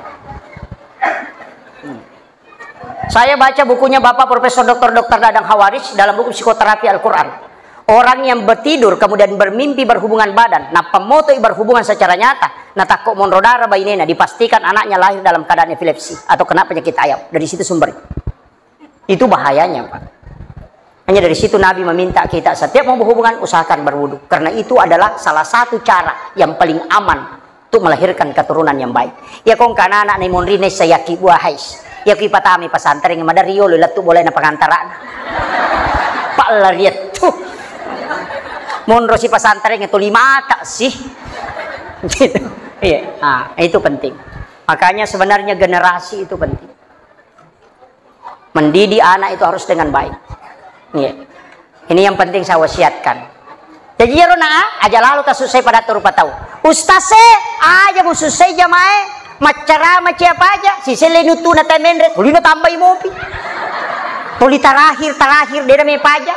Saya baca bukunya Bapak Profesor Doktor Doktor Dadang Hawaris dalam buku Psikoterapi Al-Quran. Orang yang bertidur kemudian bermimpi berhubungan badan, nappa motoi berhubungan secara nyata, natakko monro darah bainena, dipastikan anaknya lahir dalam keadaan epilepsi atau kena penyakit ayam. Dari situ sumber. Itu bahayanya, Pak. Hanya dari situ Nabi meminta kita setiap mau berhubungan usahakan berwudu. Karena itu adalah salah satu cara yang paling aman untuk melahirkan keturunan yang baik. Ya kong kana anak ni monri ne sayaki buah hais. Ya ki patami pasantren madari yolo latu boleh na pengantara. Pak lariat tuh. Monro si pasantren itu lima tak sih. Gitu. Iya. Nah, itu penting. Makanya sebenarnya generasi itu penting. Mendidik anak itu harus dengan baik. Iya. Ini yang penting saya wasiatkan. Jadi ya rona, aja lalu tak susah pada rupa tahu. Ustaz eh, aja mau susah jamae, maccarama cia paja, si sele nutu na temenre, tuli na tambai mopi. Tuli terakhir, terakhir, dia namanya paja.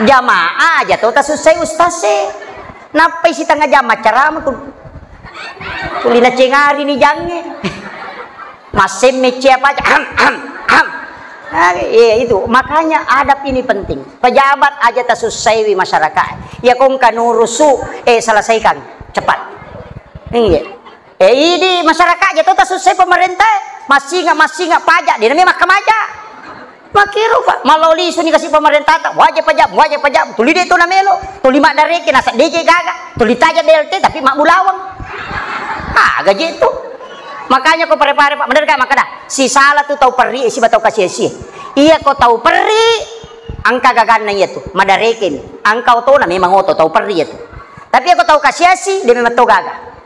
Jamaah aja tuh tak susah ustaz eh. Nappai setengah jam maccarama tuh. Tuli na cengari ni jange. Masemme cia paja, ham, ham, ham. Nah, iya itu. Makanya adab ini penting. Pejabat aja tasussaiwi masyarakat. Ya kong kanurusu, eh selesaikan cepat. Iya. Eh idi masyarakat aja tuh tasussai pemerintah. Masih nggak masih nggak pajak dia namanya mahkamah aja. Makkiro, Pak, malao lisuni kasi pemerintata, wajib pajak, wajib pajak, tuli de' to namelo, tuli maddareke, nasa deje gaga, tuli taja B L T, tapi mabbulawang. Ah, gaji itu. Makanya ko pare-pare, Pak, bener gak makkeda, sisala tu tau perri, siba tau kasi-asi. Iya ko tau perri, engka gaganna iya tu, maddareke ni. Engka otona memang oto tau perri iya tu. Tapi iya ko tau kasi-asi, de' memang to gaga.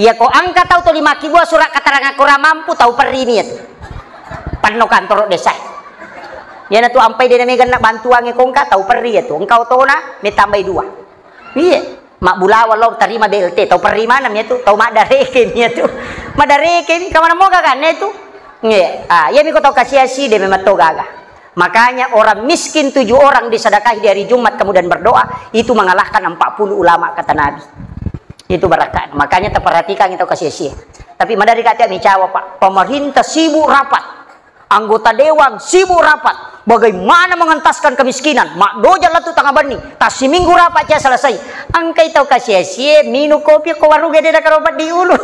Iya ko engka tau tuli makkibua surat keterangan kurang mampu, tau perri ni iya tu. Penno kantoro desa. Iyana tu ampai de' nameganna bantuangnge ko engka, tau perri iya tu. Engka otona, metambai dua. Iya, mabbulawang lo tarima B L T, tau perri maneng iya tu, tau maddareke ni iya tu. Maddareke ni, kemana moga kan itu? Iya, ah, iya mi ko tau kasi-asi de' memang to gaga. Makanya orang miskin tujuh orang disedekahi di hari Jumat kemudian berdoa, itu mengalahkan empat puluh ulama kata Nabi. Itu barakka. Makanya taperhatikan itu kasi-asi. Tapi madari kata micawa, Pak. Pemerintah sibuk rapat. Anggota dewan sibuk rapat. Bagaimana mengentaskan kemiskinan? Maddoja lettu tengah benni. Tassiminggu rapat ca selesai. Engkai tau kasi-asie minung kopi ko warung gede na karobat di ulu.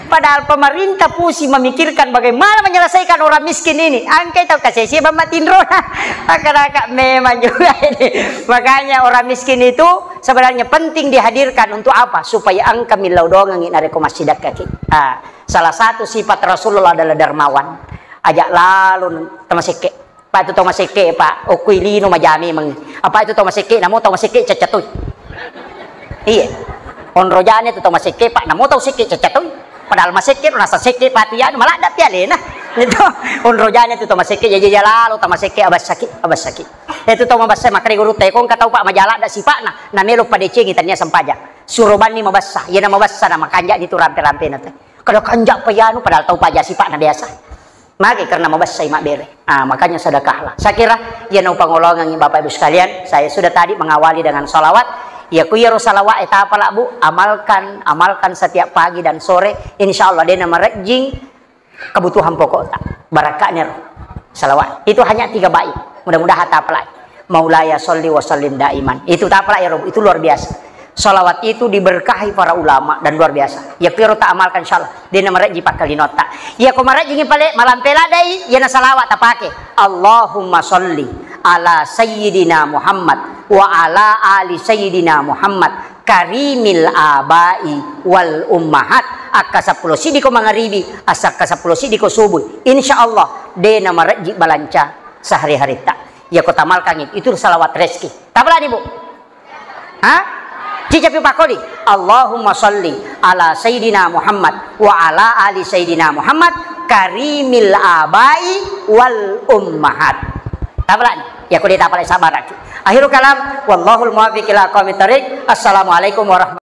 Padahal pemerintah pusing memikirkan bagaimana menyelesaikan orang miskin ini. Engkai tau kasi-asie bamma tinrona. Raka-raka memang juga ini. Makanya orang miskin itu sebenarnya penting dihadirkan untuk apa? Supaya engka millau doangengngi narekko massidekkaki. Ah, salah satu sifat Rasulullah adalah dermawan. Ajak lalo tamasekke. Pak, itu tau masekke, Pak. Okkui lino majame meng. Apa itu tau masekke? Namo tau masekke cacca toi. Iya. Onrojane tu tau masekke, Pak. Namo tau sekke cacca toi. Padahal masekke ro nasa sekke pati anu maladda pi alena. Itu onrojane tu tau masekke, jaji jalalo tau masekke abassaki, abassaki. Itu tau mabassa makkeda guru te ko engka tau, Pak, majaladda sipa'na, namelo padecengi tania sempajang. Suro banni mabassa, iyana mabassa na makanja'ni tu rampe-rampena te. Kada kanja pa iyanu padahal tau paja sipa'na biasa. Magi karena mabassai mabbere. Ah, makanya sedekahlah. Saya kira iyana upangolongengngi Bapak Ibu sekalian, saya sudah tadi mengawali dengan salawat. Ya ku iyaro salawat e tapala, Bu, amalkan, amalkan setiap pagi dan sore. Insya Allah de' namarejjing kebutuhan pokokta. Barakka'na ro salawat. Itu hanya tiga bait. Mudah-mudahan tapalai. Maulaya sholli wa sallim daiman. Itu tapalai ro, itu luar biasa. Salawat itu diberkahi para ulama dan luar biasa. Ya kiro ta amalkan insyaallah. De' namarejji pakkalinotta. Ya ko marejjingi pale malampe ladai, iyana salawat tapake. Allahumma sholli ala sayyidina Muhammad wa ala ali sayyidina Muhammad karimil abai wal ummahat. Akka seppulo siddi ko mangaribi, asakka seppulo siddi ko subuh. Insya Allah, de' namarejji balanca sehari-haritta. Iya ko tamalkangi, itu salawat reski. Tapalani, Bu? Ha? Cicapi pakoli. Allahumma sholli ala sayyidina Muhammad wa ala ali sayyidina Muhammad karimil abai wal ummahat. Tapalani. Ya ko de' tapalai sabaraki. Akhirul kalam, wallahul muwaffiq ila aqwamit thariq. Assalamualaikum warahmatullahi